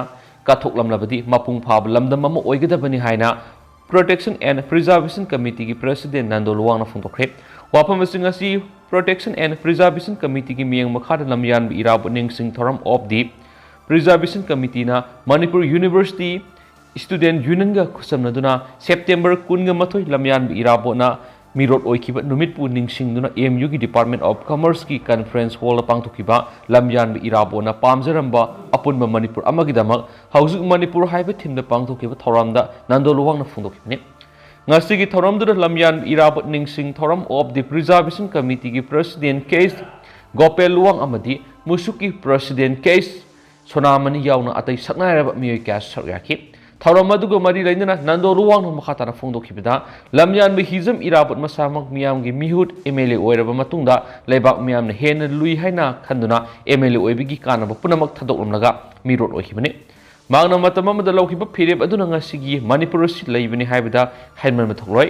ꯀꯠꯊꯣꯛꯂꯝꯂꯕꯗꯤ ꯃꯄꯨꯡ ꯐꯥꯕ ꯂꯝꯗꯝ ꯑꯃ ꯑꯣꯏꯒꯗꯕꯅꯤ ꯍꯥꯏꯅ Protection and Preservation Committeeꯒꯤ President Nando ꯂꯨꯋꯥꯡꯅ ꯐꯣꯡꯗꯣꯛꯈ꯭ꯔꯦ꯫ ꯋꯥꯐꯝ ꯑꯁꯤ ꯉꯁꯤ Protection and Preservation Committeeꯒꯤ ꯃꯤꯠꯌꯦꯡ ꯃꯈꯥꯗ ꯂꯝꯌꯥꯟꯕ ꯏꯔꯥꯕꯣꯠ ꯅꯤꯡꯁꯤꯡ ꯊꯧꯔꯝ of the Preservation Committeeꯅ ꯃꯅꯤꯄꯨꯔ University Student Unionꯒ ꯈꯨꯠꯁꯝꯅꯗꯨꯅ ꯁꯦꯞꯇꯦꯝꯕꯔ ꯀꯨꯟꯒ ꯃꯥꯊꯣꯏ ꯂꯝꯌꯥꯟꯕ ꯏꯔꯥꯕꯣꯠꯅ ꯃꯤꯔꯣꯠ ꯑꯣꯏꯈꯤꯕ ꯅꯨꯃꯤꯠꯄꯨ ꯅꯤꯡꯁꯤꯡꯗꯨꯅ ꯑꯦꯝ ꯌꯨꯒꯤ Department of Commerceꯀꯤ Conference Hallꯗ ꯄꯥꯡꯊꯣꯛꯈꯤꯕ ꯂꯝꯌꯥꯟꯕ ꯏꯔꯥꯕꯣꯠꯅ ꯄꯥꯝꯖꯔꯝꯕ ꯑꯄꯨꯟꯕ ꯃꯅꯤꯄꯨꯔ ꯑꯃꯒꯤꯗꯃꯛ ꯍꯧꯖꯤꯛ ꯃꯅꯤꯄꯨꯔ ꯍꯥꯏꯕ themeꯗ ꯄꯥꯡꯊꯣꯛꯈꯤꯕ ꯊꯧꯔꯝꯗ ꯅꯟꯗꯣ ꯂꯨꯋꯥꯡꯅ ꯐꯣꯡꯗꯣꯛꯈꯤꯕꯅꯤ꯫ ꯉꯁꯤꯒꯤ ꯊꯧꯔꯝꯗꯨꯗ ꯂꯝꯌꯥꯟꯕ ꯏꯔꯥꯕꯣꯠ ꯅꯤꯡꯁꯤꯡ ꯊꯧꯔꯝ of the Preservation Committeeꯒꯤ President ꯀꯦ ꯑꯦꯁ ꯒꯣꯄꯦꯜ ꯂꯨꯋꯥꯡ ꯑꯃꯗꯤ ꯃꯨꯁꯨꯛꯀꯤ President ꯀꯦ ꯑꯦꯁ ꯁꯣꯅꯥꯃꯅꯤ ꯌꯥꯎꯅ ꯑꯇꯩ ꯁꯛꯅꯥꯏꯔꯕ ꯃꯤꯑꯣꯏ ꯀꯌꯥꯁꯨ ꯁꯔꯨꯛ ꯌꯥꯈꯤ꯫ ꯊꯧꯔꯝ ꯑꯗꯨꯒ ꯃꯔꯤ ꯂꯩꯅꯅ ꯅꯟꯗꯣ ꯂꯨꯋꯥꯡꯅ ꯃꯈꯥ ꯇꯥꯅ ꯐꯣꯡꯗꯣꯛꯈꯤꯕꯗ, ꯂꯝꯌꯥꯟꯕ ꯍꯤꯖꯝ ꯏꯔꯥꯕꯣꯠ ꯃꯁꯥꯃꯛ ꯃꯤꯌꯥꯝꯒꯤ ꯃꯤꯍꯨꯠ ꯑꯦꯝ ꯑꯦꯜ ꯑꯦ ꯑꯣꯏꯔꯕ ꯃꯇꯨꯡꯗ ꯂꯩꯕꯥꯛ ꯃꯤꯌꯥꯝꯅ ꯍꯦꯟꯅ ꯂꯨꯏ ꯍꯥꯏꯅ ꯈꯟꯗꯨꯅ ꯑꯦꯝ ꯑꯦꯜ ꯑꯦ ꯑꯣꯏꯕꯒꯤ ꯀꯥꯟꯅꯕ ꯄꯨꯝꯅꯃꯛ ꯊꯥꯗꯣꯛꯂꯝꯂꯒ ꯃꯤꯔꯣꯠ ꯑꯣꯏꯈꯤꯕꯅꯤ꯫ ꯃꯍꯥꯛꯅ ꯃꯇꯝ ꯑꯃꯗ ꯂꯧꯈꯤꯕ ꯐꯤꯔꯦꯞ ꯑꯗꯨꯅ ꯉꯁꯤꯒꯤ ꯃꯅꯤꯄꯨꯔ ꯑꯁꯤ ꯂꯩꯕꯅꯤ ꯍꯥꯏꯕꯗ ꯍꯥꯏꯃꯟꯕ ꯊꯣꯛꯂꯣꯏ꯫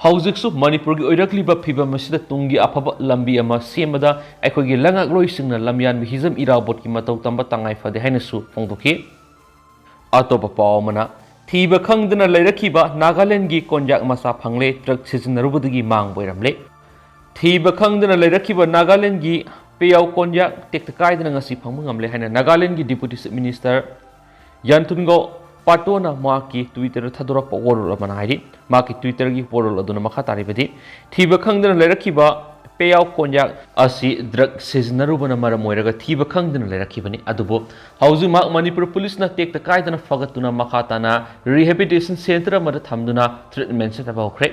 ꯍꯧꯖꯤꯛꯁꯨ ꯃꯅꯤꯄꯨꯔꯒꯤ ꯑꯣꯏꯔꯛꯂꯤꯕ ꯐꯤꯕꯝ ꯑꯁꯤꯗ ꯇꯨꯡꯒꯤ ꯑꯐꯕ ꯂꯝꯕꯤ ꯑꯃ ꯁꯦꯝꯕꯗ ꯑꯩꯈꯣꯏꯒꯤ ꯂꯉꯥꯛꯂꯣꯏꯁꯤꯡꯅ ꯂꯝꯌꯥꯟꯕ ꯍꯤꯖꯝ ꯏꯔꯥꯕꯣꯠꯀꯤ ꯃꯇꯧ ꯇꯝꯕ ꯇꯉꯥꯏ ꯐꯗꯦ ꯍꯥꯏꯅꯁꯨ ꯐꯣꯡꯗꯣꯛꯈꯤ꯫ ꯑꯇꯣꯞꯄ ꯄꯥꯎ ꯑꯃꯅ, ꯊꯤꯕ ꯈꯪꯗꯅ ꯂꯩꯔꯛꯈꯤꯕ ꯅꯥꯒꯥꯂꯦꯟꯒꯤ ꯀꯣꯟꯌꯥꯛ ꯃꯆꯥ ꯐꯪꯂꯦ, drug ꯁꯤꯖꯤꯟꯅꯔꯨꯕꯗꯒꯤ ꯃꯥꯡꯕ ꯑꯣꯏꯔꯝꯂꯦ꯫ ꯊꯤꯕ ꯈꯪꯗꯅ ꯂꯩꯔꯛꯈꯤꯕ ꯅꯥꯒꯥꯂꯦꯟꯒꯤ ꯄꯦꯌꯥꯎ ꯀꯣꯟꯌꯥꯛ ꯇꯦꯛꯇ ꯀꯥꯏꯗꯅ ꯉꯁꯤ ꯐꯪꯕ ꯉꯝꯂꯦ ꯍꯥꯏꯅ ꯅꯥꯒꯥꯂꯦꯟꯒꯤ Deputy Chief Minister ꯌꯥꯟꯊꯨꯟꯒꯧ ꯄꯥꯇꯣꯅ ꯃꯍꯥꯛꯀꯤ Twitterꯗ ꯊꯥꯗꯣꯔꯛꯄ ꯋꯥꯔꯣꯜ ꯑꯃꯅ ꯍꯥꯏꯔꯤ꯫ ꯃꯍꯥꯛꯀꯤ Twitterꯒꯤ ꯋꯥꯔꯣꯜ ꯑꯗꯨꯅ ꯃꯈꯥ ꯇꯥꯔꯤꯕꯗꯤ, ꯊꯤꯕ ꯈꯪꯗꯅ ꯂꯩꯔꯛꯈꯤꯕ ꯄꯦꯌꯥꯎ ꯀꯣꯟꯌꯥꯛ ꯑꯁꯤ drug ꯁꯤꯖꯤꯟꯅꯔꯨꯕꯅ ꯃꯔꯝ ꯑꯣꯏꯔꯒ ꯊꯤꯕ ꯈꯪꯗꯅ ꯂꯩꯔꯛꯈꯤꯕꯅꯤ꯫ ꯑꯗꯨꯕꯨ ꯍꯧꯖꯤꯛ ꯃꯍꯥꯛ ꯃꯅꯤꯄꯨꯔ ꯄꯨꯂꯤꯁꯅ ꯇꯦꯛꯇ ꯀꯥꯏꯗꯅ ꯐꯒꯠꯇꯨꯅ ꯃꯈꯥ ꯇꯥꯅ rehabilitation centre ꯑꯃꯗ ꯊꯝꯗꯨꯅ treatment ꯁꯤꯟꯅꯕ ꯍꯧꯈ꯭ꯔꯦ꯫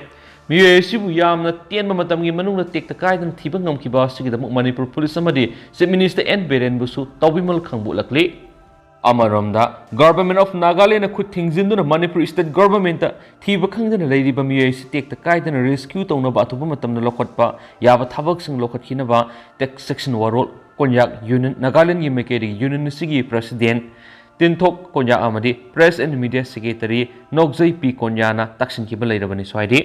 ꯃꯤꯑꯣꯏ ꯑꯁꯤꯕꯨ ꯌꯥꯝꯅ ꯇꯦꯟꯕ ꯃꯇꯝꯒꯤ ꯃꯅꯨꯡꯗ ꯇꯦꯛꯇ ꯀꯥꯏꯗꯅ ꯊꯤꯕ ꯉꯝꯈꯤꯕ ꯑꯁꯤꯒꯤꯗꯃꯛ ꯃꯅꯤꯄꯨꯔ ꯄꯨꯂꯤꯁ ꯑꯃꯗꯤ Chief Minister ꯑꯦꯟ ꯕꯤꯔꯦꯟꯕꯨꯁꯨ ꯇꯧꯕꯤꯃꯜ ꯈꯪꯕ ꯎꯠꯂꯛꯂꯤ꯫ ꯑꯃꯔꯣꯝꯗ, Government of Nagalandꯅ ꯈꯨꯠ ꯊꯤꯡꯖꯤꯟꯗꯨꯅ ꯃꯅꯤꯄꯨꯔ state governmentꯇ ꯊꯤꯕ ꯈꯪꯗꯅ ꯂꯩꯔꯤꯕ ꯃꯤꯑꯣꯏ ꯑꯁꯤ ꯇꯦꯛꯇ ꯀꯥꯏꯗꯅ rescue ꯇꯧꯅꯕ ꯑꯊꯨꯕ ꯃꯇꯝꯗ ꯂꯧꯈꯠꯄ ꯌꯥꯕ ꯊꯕꯛꯁꯤꯡ ꯂꯧꯈꯠꯈꯤꯅꯕ ꯇꯦꯛ ꯁꯦꯛꯁꯟ ꯋꯥꯔꯣꯜ ꯀꯣꯟꯌꯥꯛ ꯌꯨꯅꯤꯌꯟ, ꯅꯥꯒꯥꯂꯦꯟꯒꯤ ꯃꯥꯏꯀꯩꯗꯒꯤ ꯌꯨꯅꯤꯌꯟ ꯑꯁꯤꯒꯤ president ꯇꯤꯟꯊꯣꯛ ꯀꯣꯟꯌꯥ ꯑꯃꯗꯤ Press and Media Secretary ꯅꯣꯛꯖꯩ ꯄꯤ ꯀꯣꯟꯌꯥꯅ ꯇꯛꯁꯤꯟꯈꯤꯕ ꯂꯩꯔꯕꯅꯤ ꯁ꯭ꯋꯥꯏꯗꯤ꯫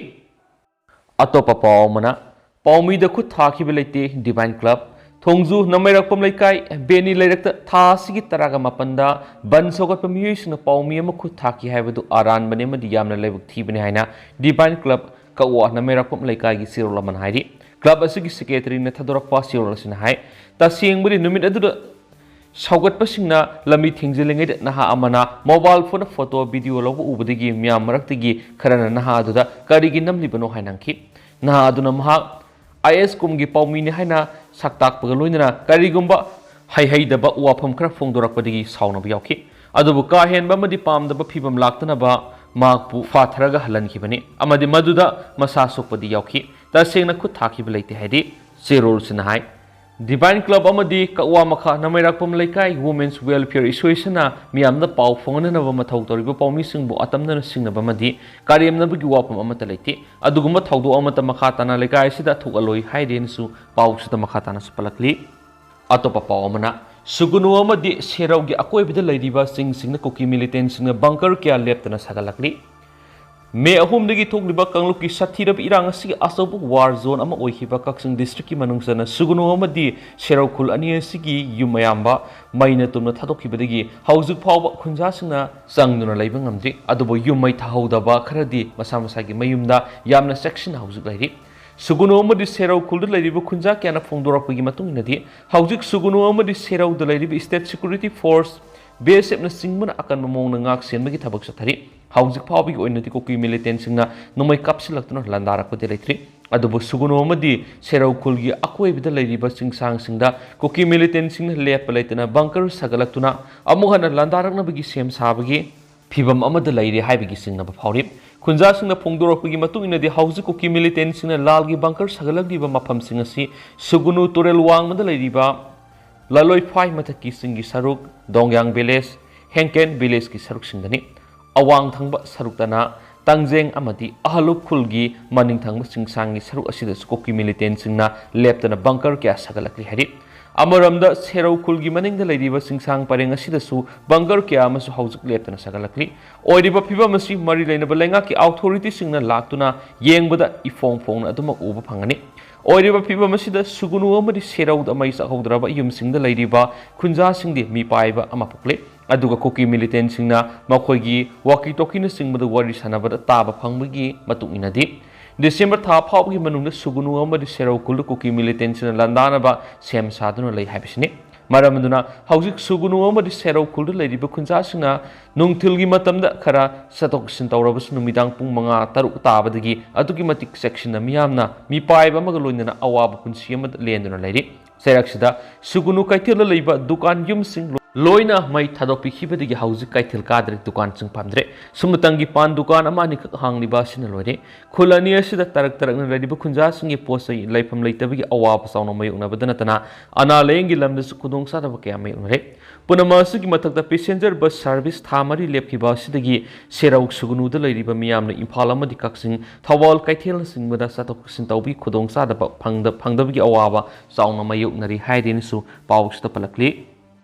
ꯑꯇꯣꯞꯄ ꯄꯥꯎ ꯑꯃꯅ, ꯄꯥꯎꯃꯤꯗ ꯈꯨꯠ ꯊꯥꯈꯤꯕ ꯂꯩꯇꯦ ꯗꯤꯚꯥꯏꯟ ꯀ꯭ꯂꯕ꯫ ꯊꯣꯡꯖꯨ ꯅꯃꯩꯔꯛꯄꯝ ꯂꯩꯀꯥꯏ ꯕꯦꯅꯤ ꯂꯩꯔꯛꯇ ꯊꯥ ꯑꯁꯤꯒꯤ ꯇꯔꯥꯒ ꯃꯥꯄꯟꯗ ꯕꯟ ꯁꯧꯒꯠꯄ ꯃꯤꯑꯣꯏꯁꯤꯡꯅ ꯄꯥꯎꯃꯤ ꯑꯃ ꯈꯨꯠ ꯊꯥꯈꯤ ꯍꯥꯏꯕꯗꯨ ꯑꯔꯥꯟꯕꯅꯤ ꯑꯃꯗꯤ ꯌꯥꯝꯅ ꯂꯥꯏꯕꯛ ꯊꯤꯕꯅꯤ ꯍꯥꯏꯅ ꯗꯤꯚꯥꯏꯟ ꯀ꯭ꯂꯕ ꯀꯛꯋꯥ ꯅꯃꯩꯔꯛꯄꯝ ꯂꯩꯀꯥꯏꯒꯤ ꯆꯦꯔꯣꯜ ꯑꯃꯅ ꯍꯥꯏꯔꯤ꯫ ꯀ꯭ꯂꯕ ꯑꯁꯤꯒꯤ ꯁꯦꯀ꯭ꯔꯦꯇꯔꯤꯅ ꯊꯥꯗꯣꯔꯛꯄ ꯆꯦꯔꯣꯜ ꯑꯁꯤꯅ ꯍꯥꯏ, ꯇꯁꯦꯡꯕꯗꯤ ꯅꯨꯃꯤꯠ ꯑꯗꯨꯗ ꯁꯧꯒꯠꯄꯁꯤꯡꯅ ꯂꯝꯕꯤ ꯊꯤꯡꯖꯤꯜꯂꯤꯉꯩꯗ ꯅꯍꯥ ꯑꯃꯅ ꯃꯣꯕꯥꯏꯜ ꯐꯣꯟꯗ ꯐꯣꯇꯣ ꯚꯤꯗꯤꯑꯣ ꯂꯧꯕ ꯎꯕꯗꯒꯤ ꯃꯤꯌꯥꯝ ꯃꯔꯛꯇꯒꯤ ꯈꯔꯅ ꯅꯍꯥ ꯑꯗꯨꯗ ꯀꯔꯤꯒꯤ ꯅꯝꯂꯤꯕꯅꯣ ꯍꯥꯏꯅ ꯍꯪꯈꯤ꯫ ꯅꯍꯥ ꯑꯗꯨꯅ ꯃꯍꯥꯛ ꯑꯥꯏ ꯑꯦꯁ ꯀꯣꯝꯒꯤ ꯄꯥꯎꯃꯤꯅꯤ ꯍꯥꯏꯅ ꯁꯛꯇꯥꯛꯄꯒ ꯂꯣꯏꯅꯅ ꯀꯔꯤꯒꯨꯝꯕ ꯍꯩꯍꯩꯗꯕ ꯋꯥꯐꯝ ꯈꯔ ꯐꯣꯡꯗꯣꯔꯛꯄꯗꯒꯤ ꯁꯥꯎꯅꯕ ꯌꯥꯎꯈꯤ꯫ ꯑꯗꯨꯕꯨ ꯀꯥ ꯍꯦꯟꯕ ꯑꯃꯗꯤ ꯄꯥꯝꯗꯕ ꯐꯤꯚꯝ ꯂꯥꯛꯇꯅꯕ ꯃꯍꯥꯛꯄꯨ ꯐꯥꯊꯔꯒ ꯍꯜꯍꯟꯈꯤꯕꯅꯤ ꯑꯃꯗꯤ ꯃꯗꯨꯗ ꯃꯁꯥ ꯁꯣꯛꯄꯗꯤ ꯌꯥꯎꯈꯤ꯫ ꯇꯁꯦꯡꯅ ꯈꯨꯠ ꯊꯥꯈꯤꯕ ꯂꯩꯇꯦ ꯍꯥꯏꯗꯤ ꯆꯦꯔꯣꯜꯁꯤꯅ ꯍꯥꯏ꯫ ꯗꯤꯚꯥꯏꯟ ꯀ꯭ꯂꯕ ꯑꯃꯗꯤ ꯀꯛꯋꯥ ꯃꯈꯥ ꯅꯃꯩꯔꯥꯛꯄꯝ ꯂꯩꯀꯥꯏ ꯋꯨꯃꯦꯟꯁ ꯋꯦꯜꯐꯤꯌꯔ ꯑꯦꯁꯣꯁꯤꯌꯦꯁꯟꯅ ꯃꯤꯌꯥꯝꯗ ꯄꯥꯎ ꯐꯥꯎꯅꯅꯕ ꯃꯊꯧ ꯇꯧꯔꯤꯕ ꯄꯥꯎꯃꯤꯁꯤꯡꯕꯨ ꯑꯇꯝꯅꯅ ꯁꯤꯡꯅꯕ ꯑꯃꯗꯤ ꯀꯔꯦꯝꯅꯕꯒꯤ ꯋꯥꯐꯝ ꯑꯃꯠꯇ ꯂꯩꯇꯦ꯫ ꯑꯗꯨꯒꯨꯝꯕ ꯊꯧꯗꯣꯛ ꯑꯃꯠꯇ ꯃꯈꯥ ꯇꯥꯅ ꯂꯩꯀꯥꯏ ꯑꯁꯤꯗ ꯊꯣꯛꯍꯜꯂꯣꯏ ꯍꯥꯏꯔꯦꯅꯁꯨ ꯄꯥꯎꯁꯤꯗ ꯃꯈꯥ ꯇꯥꯅꯁꯨ ꯄꯜꯂꯛꯂꯤ꯫ ꯑꯇꯣꯞꯄ ꯄꯥꯎ ꯑꯃꯅ, ꯁꯨꯒꯨꯅꯨ ꯑꯃꯗꯤ ꯁꯦꯔꯧꯒꯤ ꯑꯀꯣꯏꯕꯗ ꯂꯩꯔꯤꯕ ꯆꯤꯡꯁꯤꯡꯗ ꯀꯨꯀꯤ ꯃꯤꯂꯤꯇꯦꯟꯁꯤꯡꯅ ꯕꯪꯀꯔ ꯀꯌꯥ ꯂꯦꯞꯇꯅ ꯁꯥꯒꯠꯂꯛꯂꯤ꯫ ꯃꯦ ꯑꯍꯨꯝꯗꯒꯤ ꯊꯣꯛꯂꯤꯕ ꯀꯥꯡꯂꯨꯞꯀꯤ ꯁꯥꯊꯤꯔꯕ ꯏꯔꯥꯡ ꯑꯁꯤꯒꯤ ꯑꯆꯧꯕ ꯋꯥꯔ ꯖꯣꯟ ꯑꯃ ꯑꯣꯏꯈꯤꯕ ꯀꯛꯆꯤꯡ ꯗꯤꯁꯇ꯭ꯔꯤꯛꯀꯤ ꯃꯅꯨꯡ ꯆꯟꯅ ꯁꯨꯒꯨꯅꯨ ꯑꯃꯗꯤ ꯁꯦꯔꯧ ꯈꯨꯜ ꯑꯅꯤ ꯑꯁꯤꯒꯤ ꯌꯨꯝ ꯑꯌꯥꯝꯕ ꯃꯩꯅ ꯇꯨꯝꯅ ꯊꯥꯗꯣꯛꯈꯤꯕꯗꯒꯤ ꯍꯧꯖꯤꯛ ꯐꯥꯎꯕ ꯈꯨꯟꯖꯥꯁꯤꯡꯅ ꯆꯪꯗꯨꯅ ꯂꯩꯕ ꯉꯝꯗ꯭ꯔꯤ꯫ ꯑꯗꯨꯕꯨ ꯌꯨꯝ ꯃꯩ ꯊꯥꯍꯧꯗꯕ ꯈꯔꯗꯤ ꯃꯁꯥ ꯃꯁꯥꯒꯤ ꯃꯌꯨꯝꯗ ꯌꯥꯝꯅ ꯆꯦꯛꯁꯤꯟꯅ ꯍꯧꯖꯤꯛ ꯂꯩꯔꯤ꯫ ꯁꯨꯒꯨꯅꯨ ꯑꯃꯗꯤ ꯁꯦꯔꯧ ꯈꯨꯜꯗ ꯂꯩꯔꯤꯕ ꯈꯨꯟꯖꯥ ꯀꯌꯥꯅ ꯐꯣꯡꯗꯣꯔꯛꯄꯒꯤ ꯃꯇꯨꯡ ꯏꯟꯅꯗꯤ, ꯍꯧꯖꯤꯛ ꯁꯨꯒꯨꯅꯨ ꯑꯃꯗꯤ ꯁꯦꯔꯧꯗ ꯂꯩꯔꯤꯕ ꯁ꯭ꯇꯦꯠ ꯁꯦꯀ꯭ꯌꯨꯔꯤꯇꯤ ꯐꯣꯔꯁ, ꯕꯤ ꯑꯦꯁ ꯑꯦꯐꯅꯆꯤꯡꯕꯅ ꯑꯀꯟꯕ ꯃꯑꯣꯡꯗ ꯉꯥꯛ ꯁꯦꯟꯕꯒꯤ ꯊꯕꯛ ꯆꯠꯊꯔꯤ꯫ ꯍꯧꯖꯤꯛ ꯐꯥꯎꯕꯒꯤ ꯑꯣꯏꯅꯗꯤ ꯀꯨꯀꯤ ꯃꯤꯂꯤꯇꯦꯟꯁꯤꯡꯅ ꯅꯣꯡꯃꯩ ꯀꯥꯞꯁꯤꯜꯂꯛꯇꯨꯅ ꯂꯥꯟꯗꯥꯔꯛꯄꯗꯤ ꯂꯩꯇ꯭ꯔꯤ꯫ ꯑꯗꯨꯕꯨ ꯁꯨꯒꯨꯅꯨ ꯑꯃꯗꯤ ꯁꯦꯔꯧ ꯈꯨꯜꯒꯤ ꯑꯀꯣꯏꯕꯗ ꯂꯩꯔꯤꯕ ꯆꯤꯡꯁꯥꯡꯁꯤꯡꯗ ꯀꯨꯀꯤ ꯃꯤꯂꯤꯇꯦꯟꯁꯤꯡꯅ ꯂꯦꯞꯄ ꯂꯩꯇꯅ ꯕꯪꯀꯔ ꯁꯥꯒꯠꯂꯛꯇꯨꯅ ꯑꯃꯨꯛ ꯍꯟꯅ ꯂꯥꯟꯗꯥꯔꯛꯅꯕꯒꯤ ꯁꯦꯝ ꯁꯥꯕꯒꯤ ꯐꯤꯚꯝ ꯑꯃꯗ ꯂꯩꯔꯦ ꯍꯥꯏꯕꯒꯤ ꯆꯤꯡꯅꯕ ꯐꯥꯎꯔꯤ꯫ ꯈꯨꯟꯖꯥꯁꯤꯡꯅ ꯐꯣꯡꯗꯣꯔꯛꯄꯒꯤ ꯃꯇꯨꯡ ꯏꯟꯅꯗꯤ, ꯍꯧꯖꯤꯛ ꯀꯨꯀꯤ ꯃꯤꯂꯤꯇꯦꯟꯁꯤꯡꯅ ꯂꯥꯜꯒꯤ ꯕꯪꯀꯔ ꯁꯥꯒꯠꯂꯛꯂꯤꯕ ꯃꯐꯝꯁꯤꯡ ꯑꯁꯤ ꯁꯨꯒꯨꯅꯨ ꯇꯨꯔꯦꯜ ꯋꯥꯡꯃꯗ ꯂꯩꯔꯤꯕ ꯂꯥꯂꯣꯏꯐꯥꯏ ꯃꯊꯛꯀꯤ ꯆꯤꯡꯒꯤ ꯁꯔꯨꯛ, ꯗꯣꯡꯌꯥꯡ ꯚꯤꯂꯦꯖ, ꯍꯦꯡꯀꯦꯟ ꯚꯤꯂꯦꯖꯀꯤ ꯁꯔꯨꯛꯁꯤꯡꯗꯅꯤ꯫ ꯑꯋꯥꯡ ꯊꯪꯕ ꯁꯔꯨꯛꯇꯅ ꯇꯥꯡꯖꯦꯡ ꯑꯃꯗꯤ ꯑꯍꯂꯨꯞ ꯈꯨꯜꯒꯤ ꯃꯅꯤꯡ ꯊꯪꯕ ꯆꯤꯡꯁꯥꯡꯒꯤ ꯁꯔꯨꯛ ꯑꯁꯤꯗꯁꯨ ꯀꯨꯀꯤ ꯃꯤꯂꯤꯇꯦꯟꯁꯤꯡꯅ ꯂꯦꯞꯇꯅ ꯕꯪꯀꯔ ꯀꯌꯥ ꯁꯥꯒꯠꯂꯛꯂꯤ ꯍꯥꯏꯔꯤ꯫ ꯑꯃꯔꯣꯝꯗ ꯁꯦꯔꯧ ꯈꯨꯜꯒꯤ ꯃꯅꯤꯡꯗ ꯂꯩꯔꯤꯕ ꯆꯤꯡꯁꯥꯡ ꯄꯔꯦꯡ ꯑꯁꯤꯗꯁꯨ ꯕꯪꯀꯔ ꯀꯌꯥ ꯑꯃꯁꯨ ꯍꯧꯖꯤꯛ ꯂꯦꯞꯇꯅ ꯁꯥꯒꯠꯂꯛꯂꯤ꯫ ꯑꯣꯏꯔꯤꯕ ꯐꯤꯕꯝ ꯑꯁꯤ ꯃꯔꯤ ꯂꯩꯅꯕ ꯂꯩꯉꯥꯛꯀꯤ ꯑꯣꯊꯣꯔꯤꯇꯤꯁꯤꯡꯅ ꯂꯥꯛꯇꯨꯅ ꯌꯦꯡꯕꯗ ꯏꯐꯣꯡ ꯐꯣꯡꯅ ꯑꯗꯨꯃꯛ ꯎꯕ ꯐꯪꯒꯅꯤ꯫ ꯑꯣꯏꯔꯤꯕ ꯐꯤꯕꯝ ꯑꯁꯤꯗ ꯁꯨꯒꯨꯅꯨ ꯑꯃꯗꯤ ꯁꯦꯔꯧꯗ ꯃꯩ ꯆꯥꯛꯍꯧꯗ꯭ꯔꯕ ꯌꯨꯝꯁꯤꯡꯗ ꯂꯩꯔꯤꯕ ꯈꯨꯟꯖꯥꯁꯤꯡꯗꯤ ꯃꯤꯄꯥꯏꯕ ꯑꯃ ꯄꯣꯛꯂꯦ꯫ ꯑꯗꯨꯒ ꯀꯨꯀꯤ ꯃꯤꯂꯤꯇꯦꯟꯁꯤꯡꯅ ꯃꯈꯣꯏꯒꯤ ꯋꯥꯀꯤ ꯇꯣꯀꯤꯅꯆꯤꯡꯕꯗ ꯋꯥꯔꯤ ꯁꯥꯟꯅꯕꯗ ꯇꯥꯕ ꯐꯪꯕꯒꯤ ꯃꯇꯨꯡ ꯏꯟꯅꯗꯤ, ꯗꯤꯁꯦꯝꯕꯔ ꯊꯥ ꯐꯥꯎꯕꯒꯤ ꯃꯅꯨꯡꯗ ꯁꯨꯒꯨꯅꯨ ꯑꯃꯗꯤ ꯁꯦꯔꯧ ꯈꯨꯜꯗ ꯀꯨꯀꯤ ꯃꯤꯂꯤꯇꯦꯟꯁꯤꯡꯅ ꯂꯥꯟꯗꯥꯅꯕ ꯁꯦꯝ ꯁꯥꯗꯨꯅ ꯂꯩ ꯍꯥꯏꯕꯁꯤꯅꯤ꯫ ꯃꯔꯝ ꯑꯗꯨꯅ ꯍꯧꯖꯤꯛ ꯁꯨꯒꯨꯅꯨ ꯑꯃꯗꯤ ꯁꯦꯔꯧ ꯈꯨꯜꯗ ꯂꯩꯔꯤꯕ ꯈꯨꯟꯖꯥꯁꯤꯡꯅ ꯅꯨꯡꯊꯤꯜꯒꯤ ꯃꯇꯝꯗ ꯈꯔ ꯆꯠꯊꯣꯛ ꯆꯠꯁꯤꯟ ꯇꯧꯔꯕꯁꯨ, ꯅꯨꯃꯤꯗꯥꯡ ꯄꯨꯡ ꯃꯉꯥ ꯇꯔꯨꯛ ꯇꯥꯕꯗꯒꯤ ꯑꯗꯨꯛꯀꯤ ꯃꯇꯤꯛ ꯆꯦꯛꯁꯤꯟꯅ ꯃꯤꯌꯥꯝꯅ ꯃꯤꯄꯥꯏꯕ ꯑꯃꯒ ꯂꯣꯏꯅꯅ ꯑꯋꯥꯕ ꯄꯨꯟꯁꯤ ꯑꯃꯗ ꯂꯦꯟꯗꯨꯅ ꯂꯩꯔꯤ꯫ ꯆꯩꯔꯛꯁꯤꯗ ꯁꯨꯒꯨꯅꯨ ꯀꯩꯊꯦꯜꯗ ꯂꯩꯕ ꯗꯨꯀꯥꯟ ꯌꯨꯝꯁꯤꯡ ꯂꯣꯏꯅ ꯃꯩ ꯊꯥꯗꯣꯛꯄꯤꯈꯤꯕꯗꯒꯤ ꯍꯧꯖꯤꯛ ꯀꯩꯊꯦꯜ ꯀꯥꯗ꯭ꯔꯦ, ꯗꯨꯀꯥꯟꯁꯤꯡ ꯐꯝꯗ꯭ꯔꯦ꯫ ꯁꯨꯝꯅꯇꯪꯒꯤ ꯄꯥꯟ ꯗꯨꯀꯥꯟ ꯑꯃ ꯑꯅꯤꯈꯛ ꯍꯥꯡꯂꯤꯕ ꯑꯁꯤꯅ ꯂꯣꯏꯔꯦ꯫ ꯈꯨꯜ ꯑꯅꯤ ꯑꯁꯤꯗ ꯇꯔꯛ ꯇꯔꯛꯅ ꯂꯩꯔꯤꯕ ꯈꯨꯟꯖꯥꯁꯤꯡꯒꯤ ꯄꯣꯠ ꯆꯩ ꯂꯩꯐꯝ ꯂꯩꯇꯕꯒꯤ ꯑꯋꯥꯕ ꯆꯥꯎꯅ ꯃꯥꯌꯣꯛꯅꯕꯗ ꯅꯠꯇꯅ, ꯑꯅꯥ ꯂꯥꯌꯦꯡꯒꯤ ꯂꯝꯗꯁꯨ ꯈꯨꯗꯣꯡꯆꯥꯗꯕ ꯀꯌꯥ ꯃꯥꯌꯣꯛꯅꯔꯦ꯫ ꯄꯨꯝꯅꯃꯛ ꯑꯁꯤꯒꯤ ꯃꯊꯛꯇ, ꯄꯦꯁꯦꯟꯖꯔ ꯕꯁ ꯁꯥꯔꯚꯤꯁ ꯊꯥ ꯃꯔꯤ ꯂꯦꯞꯈꯤꯕ ꯑꯁꯤꯗꯒꯤ ꯁꯦꯔꯧ ꯁꯨꯒꯨꯅꯨꯗ ꯂꯩꯔꯤꯕ ꯃꯤꯌꯥꯝꯅ ꯏꯝꯐꯥꯜ ꯑꯃꯗꯤ ꯀꯛꯆꯤꯡ, ꯊꯧꯕꯥꯜ ꯀꯩꯊꯦꯜꯅꯆꯤꯡꯕꯗ ꯆꯠꯊꯣꯛ ꯆꯠꯁꯤꯟ ꯇꯧꯕꯒꯤ ꯈꯨꯗꯣꯡꯆꯥꯗꯕ ꯐꯪꯗ-, ꯐꯪꯗꯕꯒꯤ ꯑꯋꯥꯕ ꯆꯥꯎꯅ ꯃꯥꯌꯣꯛꯅꯔꯤ ꯍꯥꯏꯗꯦꯅꯁꯨ ꯄꯥꯎꯁꯤꯗ ꯄꯜꯂꯛꯂꯤ꯫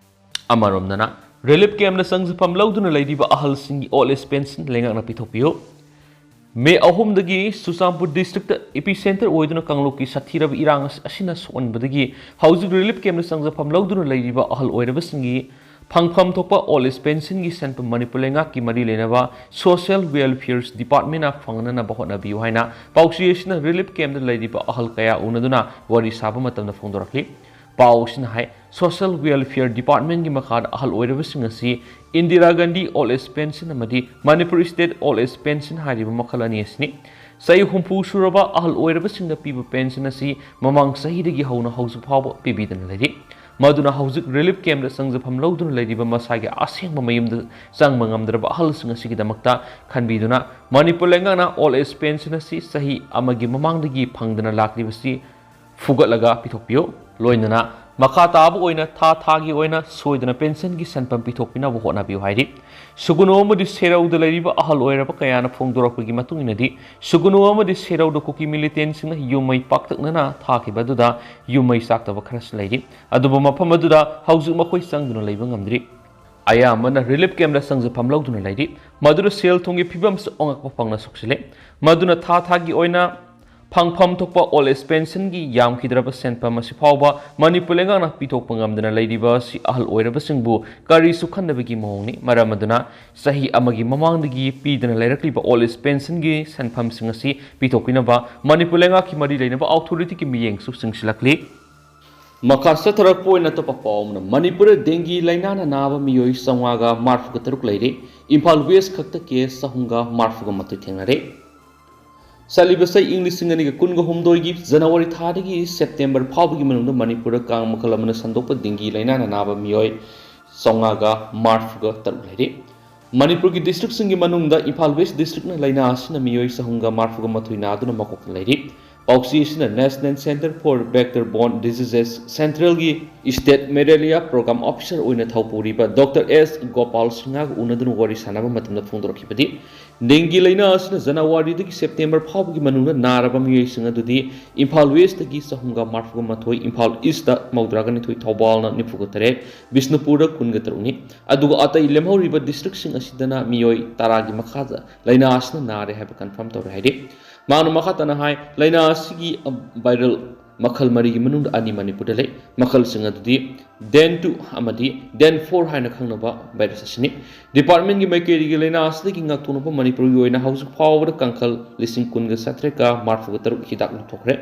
ꯑꯃꯔꯣꯝꯗꯅ, ꯔꯤꯂꯤꯐ ꯀꯦꯝꯞꯇ ꯆꯪꯖꯐꯝ ꯂꯧꯗꯨꯅ ꯂꯩꯔꯤꯕ ꯑꯍꯜꯁꯤꯡꯒꯤ ꯑꯣꯜ ꯑꯦꯖ ꯄꯦꯟꯁꯤꯟ ꯂꯩꯉꯥꯛꯅ ꯄꯤꯊꯣꯛꯄꯤꯌꯨ꯫ ꯃꯦ ꯑꯍꯨꯝꯗꯒꯤ ꯆꯨꯔꯆꯥꯟꯄꯨꯔ ꯗꯤꯁꯇ꯭ꯔꯤꯛꯇ ꯏꯄꯤ ꯁꯦꯟꯇꯔ ꯑꯣꯏꯗꯨꯅ ꯀꯥꯡꯂꯨꯞꯀꯤ ꯁꯥꯊꯤꯔꯕ ꯏꯔꯥꯡ ꯑꯁ-, ꯑꯁꯤꯅ ꯁꯣꯛꯍꯟꯕꯗꯒꯤ ꯍꯧꯖꯤꯛ ꯔꯤꯂꯤꯐ ꯀꯦꯝꯞꯇ ꯆꯪꯖꯐꯝ ꯂꯧꯗꯨꯅ ꯂꯩꯔꯤꯕ ꯑꯍꯜ ꯑꯣꯏꯔꯕꯁꯤꯡꯒꯤ ꯐꯪꯐꯝ ꯊꯣꯛꯄ ꯑꯣꯜ ꯑꯦꯖ ꯄꯦꯟꯁꯤꯟꯒꯤ ꯁꯦꯟꯐꯝ ꯃꯅꯤꯄꯨꯔ ꯂꯩꯉꯥꯛꯀꯤ ꯃꯔꯤ ꯂꯩꯅꯕ ꯁꯣꯁꯤꯌꯦꯜ ꯋꯦꯜꯐꯤꯌꯔ ꯗꯤꯄꯥꯔꯠꯃꯦꯟꯅ ꯐꯪꯅꯅꯕ ꯍꯣꯠꯅꯕꯤꯌꯨ ꯍꯥꯏꯅ ꯄꯥꯎꯆꯦ ꯑꯁꯤꯅ ꯔꯤꯂꯤꯐ ꯀꯦꯝꯞꯇ ꯂꯩꯔꯤꯕ ꯑꯍꯜ ꯀꯌꯥ ꯎꯅꯗꯨꯅ ꯋꯥꯔꯤ ꯁꯥꯕ ꯃꯇꯝꯗ ꯐꯣꯡꯗꯣꯔꯛꯂꯤ꯫ ꯄꯥꯎ ꯑꯁꯤꯅ ꯍꯥꯏ, ꯁꯣꯁꯤꯌꯦꯜ ꯋꯦꯜꯐꯤꯌꯔ ꯗꯤꯄꯥꯔꯠꯃꯦꯟꯒꯤ ꯃꯈꯥꯗ ꯑꯍꯜ ꯑꯣꯏꯔꯕꯁꯤꯡ ꯑꯁꯤ Indira Gandhi old age pension ꯑꯃꯗꯤ Manipur state old age pension ꯍꯥꯏꯔꯤꯕ ꯃꯈꯜ ꯑꯅꯤ ꯑꯁꯤꯅꯤ꯫ ꯆꯍꯤ ꯍꯨꯝꯐꯨ ꯁꯨꯔꯕ ꯑꯍꯜ ꯑꯣꯏꯔꯕꯁꯤꯡꯗ ꯄꯤꯕ ꯄꯦꯟꯁꯤꯟ ꯑꯁꯤ ꯃꯃꯥꯡ ꯆꯍꯤꯗꯒꯤ ꯍꯧꯅ ꯍꯧꯖꯤꯛ ꯐꯥꯎꯕ ꯄꯤꯕꯤꯗꯅ ꯂꯩꯔꯤ꯫ ꯃꯗꯨꯅ ꯍꯧꯖꯤꯛ ꯔꯤꯂꯤꯐ ꯀꯦꯝꯞꯇ ꯆꯪꯖꯐꯝ ꯂꯧꯗꯨꯅ ꯂꯩꯔꯤꯕ ꯃꯁꯥꯒꯤ ꯑꯁꯦꯡꯕ ꯃꯌꯨꯝꯗ ꯆꯪꯕ ꯉꯝꯗ꯭ꯔꯕ ꯑꯍꯜꯁꯤꯡ ꯑꯁꯤꯒꯤꯗꯃꯛꯇ ꯈꯟꯕꯤꯗꯨꯅ ꯃꯅꯤꯄꯨꯔ ꯂꯩꯉꯥꯛꯅ ꯑꯣꯜ ꯑꯦꯖ ꯄꯦꯟꯁꯤꯟ ꯑꯁꯤ ꯆꯍꯤ ꯑꯃꯒꯤ ꯃꯃꯥꯡꯗꯒꯤ ꯐꯪꯗꯅ ꯂꯥꯛꯂꯤꯕꯁꯤ ꯐꯨꯒꯠꯂꯒ ꯄꯤꯊꯣꯛꯄꯤꯌꯨ꯫ ꯂꯣꯏꯅꯅ ꯃꯈꯥ ꯇꯥꯕ ꯑꯣꯏꯅ ꯊꯥ ꯊꯥꯒꯤ ꯑꯣꯏꯅ ꯁꯣꯏꯗꯅ ꯄꯦꯟꯁꯟꯒꯤ ꯁꯦꯟꯐꯝ ꯄꯤꯊꯣꯛꯄꯤꯅꯕ ꯍꯣꯠꯅꯕꯤꯌꯨ ꯍꯥꯏꯔꯤ꯫ ꯁꯨꯒꯨꯅꯨ ꯑꯃꯗꯤ ꯁꯦꯔꯧꯗ ꯂꯩꯔꯤꯕ ꯑꯍꯜ ꯑꯣꯏꯔꯕ ꯀꯌꯥꯅ ꯐꯣꯡꯗꯣꯔꯛꯄꯒꯤ ꯃꯇꯨꯡ ꯏꯟꯅꯗꯤ, ꯁꯨꯒꯨꯅꯨ ꯑꯃꯗꯤ ꯁꯦꯔꯧꯗ ꯀꯨꯀꯤ ꯃꯤꯂꯤꯇꯦꯟꯁꯤꯡꯅ ꯌꯨꯝ ꯃꯩ ꯄꯥꯛꯇꯛꯅꯅ ꯊꯥꯈꯤꯕ ꯑꯗꯨꯗ ꯌꯨꯝ ꯃꯩ ꯆꯥꯛꯇꯕ ꯈꯔꯁꯨ ꯂꯩꯔꯤ꯫ ꯑꯗꯨꯕꯨ ꯃꯐꯝ ꯑꯗꯨꯗ ꯍꯧꯖꯤꯛ ꯃꯈꯣꯏ ꯆꯪꯗꯨꯅ ꯂꯩꯕ ꯉꯝꯗ꯭ꯔꯤ꯫ ꯑꯌꯥꯝꯕꯅ ꯔꯤꯂꯤꯐ ꯀꯦꯝꯞꯇ ꯆꯪꯖꯐꯝ ꯂꯧꯗꯨꯅ ꯂꯩꯔꯤ꯫ ꯃꯗꯨꯅ ꯁꯦꯜ ꯊꯨꯝꯒꯤ ꯐꯤꯕꯝꯁꯨ ꯑꯉꯛꯄ ꯐꯪꯅ ꯁꯣꯛꯆꯤꯜꯂꯦ꯫ ꯃꯗꯨꯅ ꯊꯥ ꯊꯥꯒꯤ ꯑꯣꯏꯅ ꯐꯪꯐꯝ ꯊꯣꯛꯄ ꯑꯣꯜ ꯑꯦꯖ ꯄꯦꯟꯁꯟꯒꯤ ꯌꯥꯝꯈꯤꯗ꯭ꯔꯕ ꯁꯦꯟꯐꯝ ꯑꯁꯤ ꯐꯥꯎꯕ ꯃꯅꯤꯄꯨꯔ ꯂꯩꯉꯥꯛꯅ ꯄꯤꯊꯣꯛꯄ ꯉꯝꯗꯅ ꯂꯩꯔꯤꯕ ꯑꯁꯤ ꯑꯍꯜ ꯑꯣꯏꯔꯕꯁꯤꯡꯕꯨ ꯀꯔꯤꯁꯨ ꯈꯟꯗꯕꯒꯤ ꯃꯑꯣꯡꯅꯤ꯫ ꯃꯔꯝ ꯑꯗꯨꯅ ꯆꯍꯤ ꯑꯃꯒꯤ ꯃꯃꯥꯡꯗꯒꯤ ꯄꯤꯗꯅ ꯂꯩꯔꯛꯂꯤꯕ ꯑꯣꯜ ꯑꯦꯖ ꯄꯦꯟꯁꯟꯒꯤ ꯁꯦꯟꯐꯝꯁꯤꯡ ꯑꯁꯤ ꯄꯤꯊꯣꯛꯄꯤꯅꯕ ꯃꯅꯤꯄꯨꯔ ꯂꯩꯉꯥꯛꯀꯤ ꯃꯔꯤ ꯂꯩꯅꯕ ꯑꯣꯊꯣꯔꯤꯇꯤꯒꯤ ꯃꯤꯠꯌꯦꯡꯁꯨ ꯆꯤꯡꯁꯤꯜꯂꯛꯂꯤ꯫ ꯃꯈꯥ ꯆꯠꯊꯔꯛꯄ ꯑꯣꯏꯅ ꯑꯇꯣꯞꯄ ꯄꯥꯎ ꯑꯃꯅ, ꯃꯅꯤꯄꯨꯔꯗ ꯗꯦꯡꯒꯤ ꯂꯥꯏꯅꯥꯅ ꯅꯥꯕ ꯃꯤꯑꯣꯏ ꯆꯥꯝꯃꯉꯥꯒ ꯃꯔꯤꯐꯨꯒ ꯇꯔꯨꯛ ꯂꯩꯔꯦ꯫ ꯏꯝꯐꯥꯜ ꯋꯦꯁ ꯈꯛꯇ ꯀꯦꯁ ꯆꯍꯨꯝꯒ ꯃꯔꯤꯐꯨꯒ ꯃꯥꯊꯣꯏ ꯊꯦꯡꯅꯔꯦ꯫ ꯆꯠꯂꯤꯕ ꯆꯍꯤ ꯏꯪ ꯂꯤꯁꯤꯡ ꯑꯅꯤꯒ ꯀꯨꯟꯒ ꯍꯨꯝꯗꯣꯏꯒꯤ ꯖꯅꯋꯥꯔꯤ ꯊꯥꯗꯒꯤ ꯁꯦꯞꯇꯦꯝꯕꯔ ꯐꯥꯎꯕꯒꯤ ꯃꯅꯨꯡꯗ ꯃꯅꯤꯄꯨꯔꯗ ꯀꯥꯡ ꯃꯈꯜ ꯑꯃꯅ ꯁꯟꯗꯣꯛꯄ ꯗꯦꯡꯒꯤ ꯂꯥꯏꯅꯥꯅ ꯅꯥꯕ ꯃꯤꯑꯣꯏ ꯆꯥꯝꯃꯉꯥꯒ ꯃꯔꯤꯐꯨꯒ ꯇꯔꯨꯛ ꯂꯩꯔꯦ꯫ ꯃꯅꯤꯄꯨꯔꯒꯤ ꯗꯤꯁꯇ꯭ꯔꯤꯛꯁꯤꯡꯒꯤ ꯃꯅꯨꯡꯗ ꯏꯝꯐꯥꯜ ꯋꯦꯁ ꯗꯤꯁꯇ꯭ꯔꯤꯛꯅ ꯂꯥꯏꯅꯥ ꯑꯁꯤꯅ ꯃꯤꯑꯣꯏ ꯆꯍꯨꯝꯒ ꯃꯔꯤꯐꯨꯒ ꯃꯥꯊꯣꯏ ꯅꯥꯗꯨꯅ ꯃꯀꯣꯛꯇ ꯂꯩꯔꯤ꯫ ꯄꯥꯎꯆꯦ ꯑꯁꯤꯅ National Center for Vector Borne Diseases ꯁꯦꯟꯇ꯭ꯔꯦꯜꯒꯤ ꯁ꯭ꯇꯦꯠ ꯃꯦꯂꯦꯔꯤꯌꯥ ꯄ꯭ꯔꯣꯒ꯭ꯔꯥꯝ ꯑꯣꯐꯤꯁꯔ ꯑꯣꯏꯅ ꯊꯧꯄꯨꯔꯤꯕ ꯗꯣꯛꯇꯔ ꯑꯦꯁ ꯒꯣꯄꯥꯜ ꯁꯤꯡꯍꯒ ꯎꯅꯗꯨꯅ ꯋꯥꯔꯤ ꯁꯥꯟꯅꯕ ꯃꯇꯝꯗ ꯐꯣꯡꯗꯣꯔꯛꯈꯤꯕꯗꯤ, ꯗꯦꯡꯒꯤ ꯂꯥꯏꯅꯥ ꯑꯁꯤꯅ ꯖꯅꯋꯥꯔꯤꯗꯒꯤ ꯁꯦꯞꯇꯦꯝꯕꯔ ꯐꯥꯎꯕꯒꯤ ꯃꯅꯨꯡꯗ ꯅꯥꯔꯕ ꯃꯤꯑꯣꯏꯁꯤꯡ ꯑꯗꯨꯗꯤ ꯏꯝꯐꯥꯜ ꯋꯦꯁꯇꯒꯤ ꯆꯍꯨꯝꯒ ꯃꯔꯤꯐꯨꯒ ꯃꯥꯊꯣꯏ, ꯏꯝꯐꯥꯜ ꯏꯁꯇ ꯃꯧꯗ꯭ꯔꯥꯒ ꯅꯤꯊꯣꯏ, ꯊꯧꯕꯥꯜꯅ ꯅꯤꯐꯨꯒ ꯇꯔꯦꯠ, ꯕꯤꯁꯅꯨꯄꯨꯔꯗ ꯀꯨꯟꯒ ꯇꯔꯨꯛꯅꯤ꯫ ꯑꯗꯨꯒ ꯑꯇꯩ ꯂꯦꯝꯍꯧꯔꯤꯕ ꯗꯤꯁꯇ꯭ꯔꯤꯛꯁꯤꯡ ꯑꯁꯤꯗꯅ ꯃꯤꯑꯣꯏ ꯇꯔꯥꯒꯤ ꯃꯈꯥꯗ ꯂꯥꯏꯅꯥ ꯑꯁꯤꯅ ꯅꯥꯔꯦ ꯍꯥꯏꯕ ꯀꯟꯐꯥꯔꯝ ꯇꯧꯔꯦ ꯍꯥꯏꯔꯤ꯫ ꯃꯍꯥꯛꯅ ꯃꯈꯥ ꯇꯥꯅ ꯍꯥꯏ, ꯂꯥꯏꯅꯥ ꯑꯁꯤꯒꯤ ꯚꯥꯏꯔꯦꯜ ꯃꯈꯜ ꯃꯔꯤꯒꯤ ꯃꯅꯨꯡꯗ ꯑꯅꯤ ꯃꯅꯤꯄꯨꯔꯗ ꯂꯩ꯫ ꯃꯈꯜꯁꯤꯡ ꯑꯗꯨꯗꯤ ꯗꯦꯟ ꯇꯨ ꯑꯃꯗꯤ ꯗꯦꯟ ꯐꯣꯔ ꯍꯥꯏꯅ ꯈꯪꯅꯕ ꯚꯥꯏꯔꯁ ꯑꯁꯤꯅꯤ꯫ ꯗꯤꯄꯥꯔꯠꯃꯦꯟꯒꯤ ꯃꯥꯏꯀꯩꯗꯒꯤ ꯂꯥꯏꯅꯥ ꯑꯁꯤꯗꯒꯤ ꯉꯥꯛꯊꯣꯛꯅꯕ ꯃꯅꯤꯄꯨꯔꯒꯤ ꯑꯣꯏꯅ ꯍꯧꯖꯤꯛ ꯐꯥꯎꯕꯗ ꯀꯥꯡꯈꯜ ꯂꯤꯁꯤꯡ ꯀꯨꯟꯒ ꯆꯥꯇ꯭ꯔꯦꯠꯀ ꯃꯔꯤꯐꯨꯒ ꯇꯔꯨꯛ ꯍꯤꯗꯥꯛ ꯂꯧꯊꯣꯛꯈ꯭ꯔꯦ꯫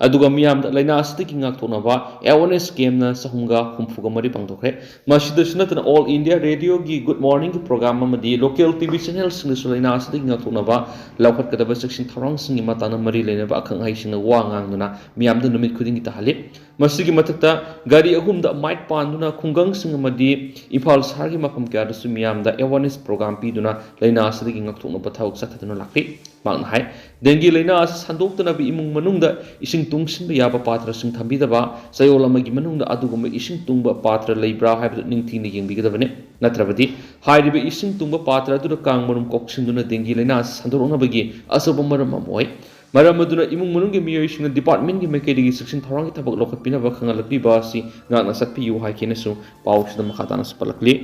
ꯑꯗꯨꯒ ꯃꯤꯌꯥꯝꯗ ꯂꯥꯏꯅꯥ ꯑꯁꯤꯗꯒꯤ ꯉꯥꯛꯊꯣꯛꯅꯕ ꯑꯦꯋꯥꯔꯅꯦꯁ ꯀꯦꯝꯅ ꯆꯍꯨꯝꯒ ꯍꯨꯝꯐꯨꯒ ꯃꯔꯤ ꯄꯥꯡꯊꯣꯛꯈ꯭ꯔꯦ꯫ ꯃꯁꯤꯗꯁꯨ ꯅꯠꯇꯅ All India Radioꯒꯤ Good Morningꯒꯤ ꯄ꯭ꯔꯣꯒ꯭ꯔꯥꯝ ꯑꯃꯗꯤ ꯂꯣꯀꯦꯜ ꯇꯤ ꯚꯤ ꯆꯦꯅꯦꯜꯁꯤꯡꯗꯁꯨ ꯂꯥꯏꯅꯥ ꯑꯁꯤꯗꯒꯤ ꯉꯥꯛꯊꯣꯛꯅꯕ ꯂꯧꯈꯠꯀꯗꯕ ꯆꯦꯛꯁꯤꯟ ꯊꯧꯔꯥꯡꯁꯤꯡꯒꯤ ꯃꯇꯥꯡꯗ ꯃꯔꯤ ꯂꯩꯅꯕ ꯑꯈꯪ ꯑꯍꯩꯁꯤꯡꯅ ꯋꯥ ꯉꯥꯡꯗꯨꯅ ꯃꯤꯌꯥꯝꯗ ꯅꯨꯃꯤꯠ ꯈꯨꯗꯤꯡꯒꯤ ꯇꯥꯍꯜꯂꯤ꯫ ꯃꯁꯤꯒꯤ ꯃꯊꯛꯇ ꯒꯥꯔꯤ ꯑꯍꯨꯝꯗ ꯃꯥꯏꯛ ꯄꯥꯟꯗꯨꯅ ꯈꯨꯡꯒꯪꯁꯤꯡ ꯑꯃꯗꯤ ꯏꯝꯐꯥꯜ ꯁꯍꯔꯒꯤ ꯃꯐꯝ ꯀꯌꯥꯗꯁꯨ ꯃꯤꯌꯥꯝꯗ awareness program ꯄꯤꯗꯨꯅ ꯂꯥꯏꯅꯥ ꯑꯁꯤꯗꯒꯤ ꯉꯥꯛꯊꯣꯛꯅꯕ ꯊꯕꯛ ꯆꯠꯊꯗꯨꯅ ꯂꯥꯛꯂꯤ꯫ ꯃꯍꯥꯛꯅ ꯍꯥꯏ, ꯗꯦꯡꯒꯤ ꯂꯥꯏꯅꯥ ꯑꯁꯤ ꯁꯟꯗꯣꯛꯇꯅꯕ ꯏꯃꯨꯡ ꯃꯅꯨꯡꯗ ꯏꯁꯤꯡ ꯇꯨꯡꯁꯤꯟꯕ ꯌꯥꯕ ꯄꯥꯇ꯭ꯔꯁꯤꯡ ꯊꯝꯕꯤꯗꯕ, ꯆꯌꯣꯜ ꯑꯃꯒꯤ ꯃꯅꯨꯡꯗ ꯑꯗꯨꯒꯨꯝꯕ ꯏꯁꯤꯡ ꯇꯨꯡꯕ ꯄꯥꯇ꯭ꯔ ꯂꯩꯕ꯭ꯔꯥ ꯍꯥꯏꯕꯗꯨ ꯅꯤꯡꯊꯤꯅ ꯌꯦꯡꯕꯤꯒꯗꯕꯅꯤ꯫ ꯅꯠꯇ꯭ꯔꯕꯗꯤ ꯍꯥꯏꯔꯤꯕ ꯏꯁꯤꯡ ꯇꯨꯡꯕ ꯄꯥꯇ꯭ꯔ ꯑꯗꯨꯗ ꯀꯥꯡ ꯃꯔꯨꯝ ꯀꯣꯛꯁꯤꯟꯗꯨꯅ ꯗꯦꯡꯒꯤ ꯂꯥꯏꯅꯥ ꯑꯁꯤ ꯁꯟꯗꯣꯔꯛꯅꯕꯒꯤ ꯑꯆꯧꯕ ꯃꯔꯝ ꯑꯃ ꯑꯣꯏ꯫ ꯃꯔꯝ ꯑꯗꯨꯅ ꯏꯃꯨꯡ ꯃꯅꯨꯡꯒꯤ ꯃꯤꯑꯣꯏꯁꯤꯡꯅ department ꯀꯤ ꯃꯥꯏꯀꯩꯗꯒꯤ ꯆꯦꯛꯁꯤꯟ ꯊꯧꯔꯥꯡꯒꯤ ꯊꯕꯛ ꯂꯧꯈꯠꯄꯤꯅꯕ ꯈꯪꯍꯜꯂꯛꯄꯤꯕ ꯑꯁꯤ ꯉꯥꯛꯅ ꯆꯠꯄꯤꯌꯨ ꯍꯥꯏꯈꯤꯅꯁꯨ ꯄꯥꯎꯁꯤꯗ ꯃꯈꯥ ꯇꯥꯅꯁꯨ ꯄꯜꯂꯛꯂꯤ꯫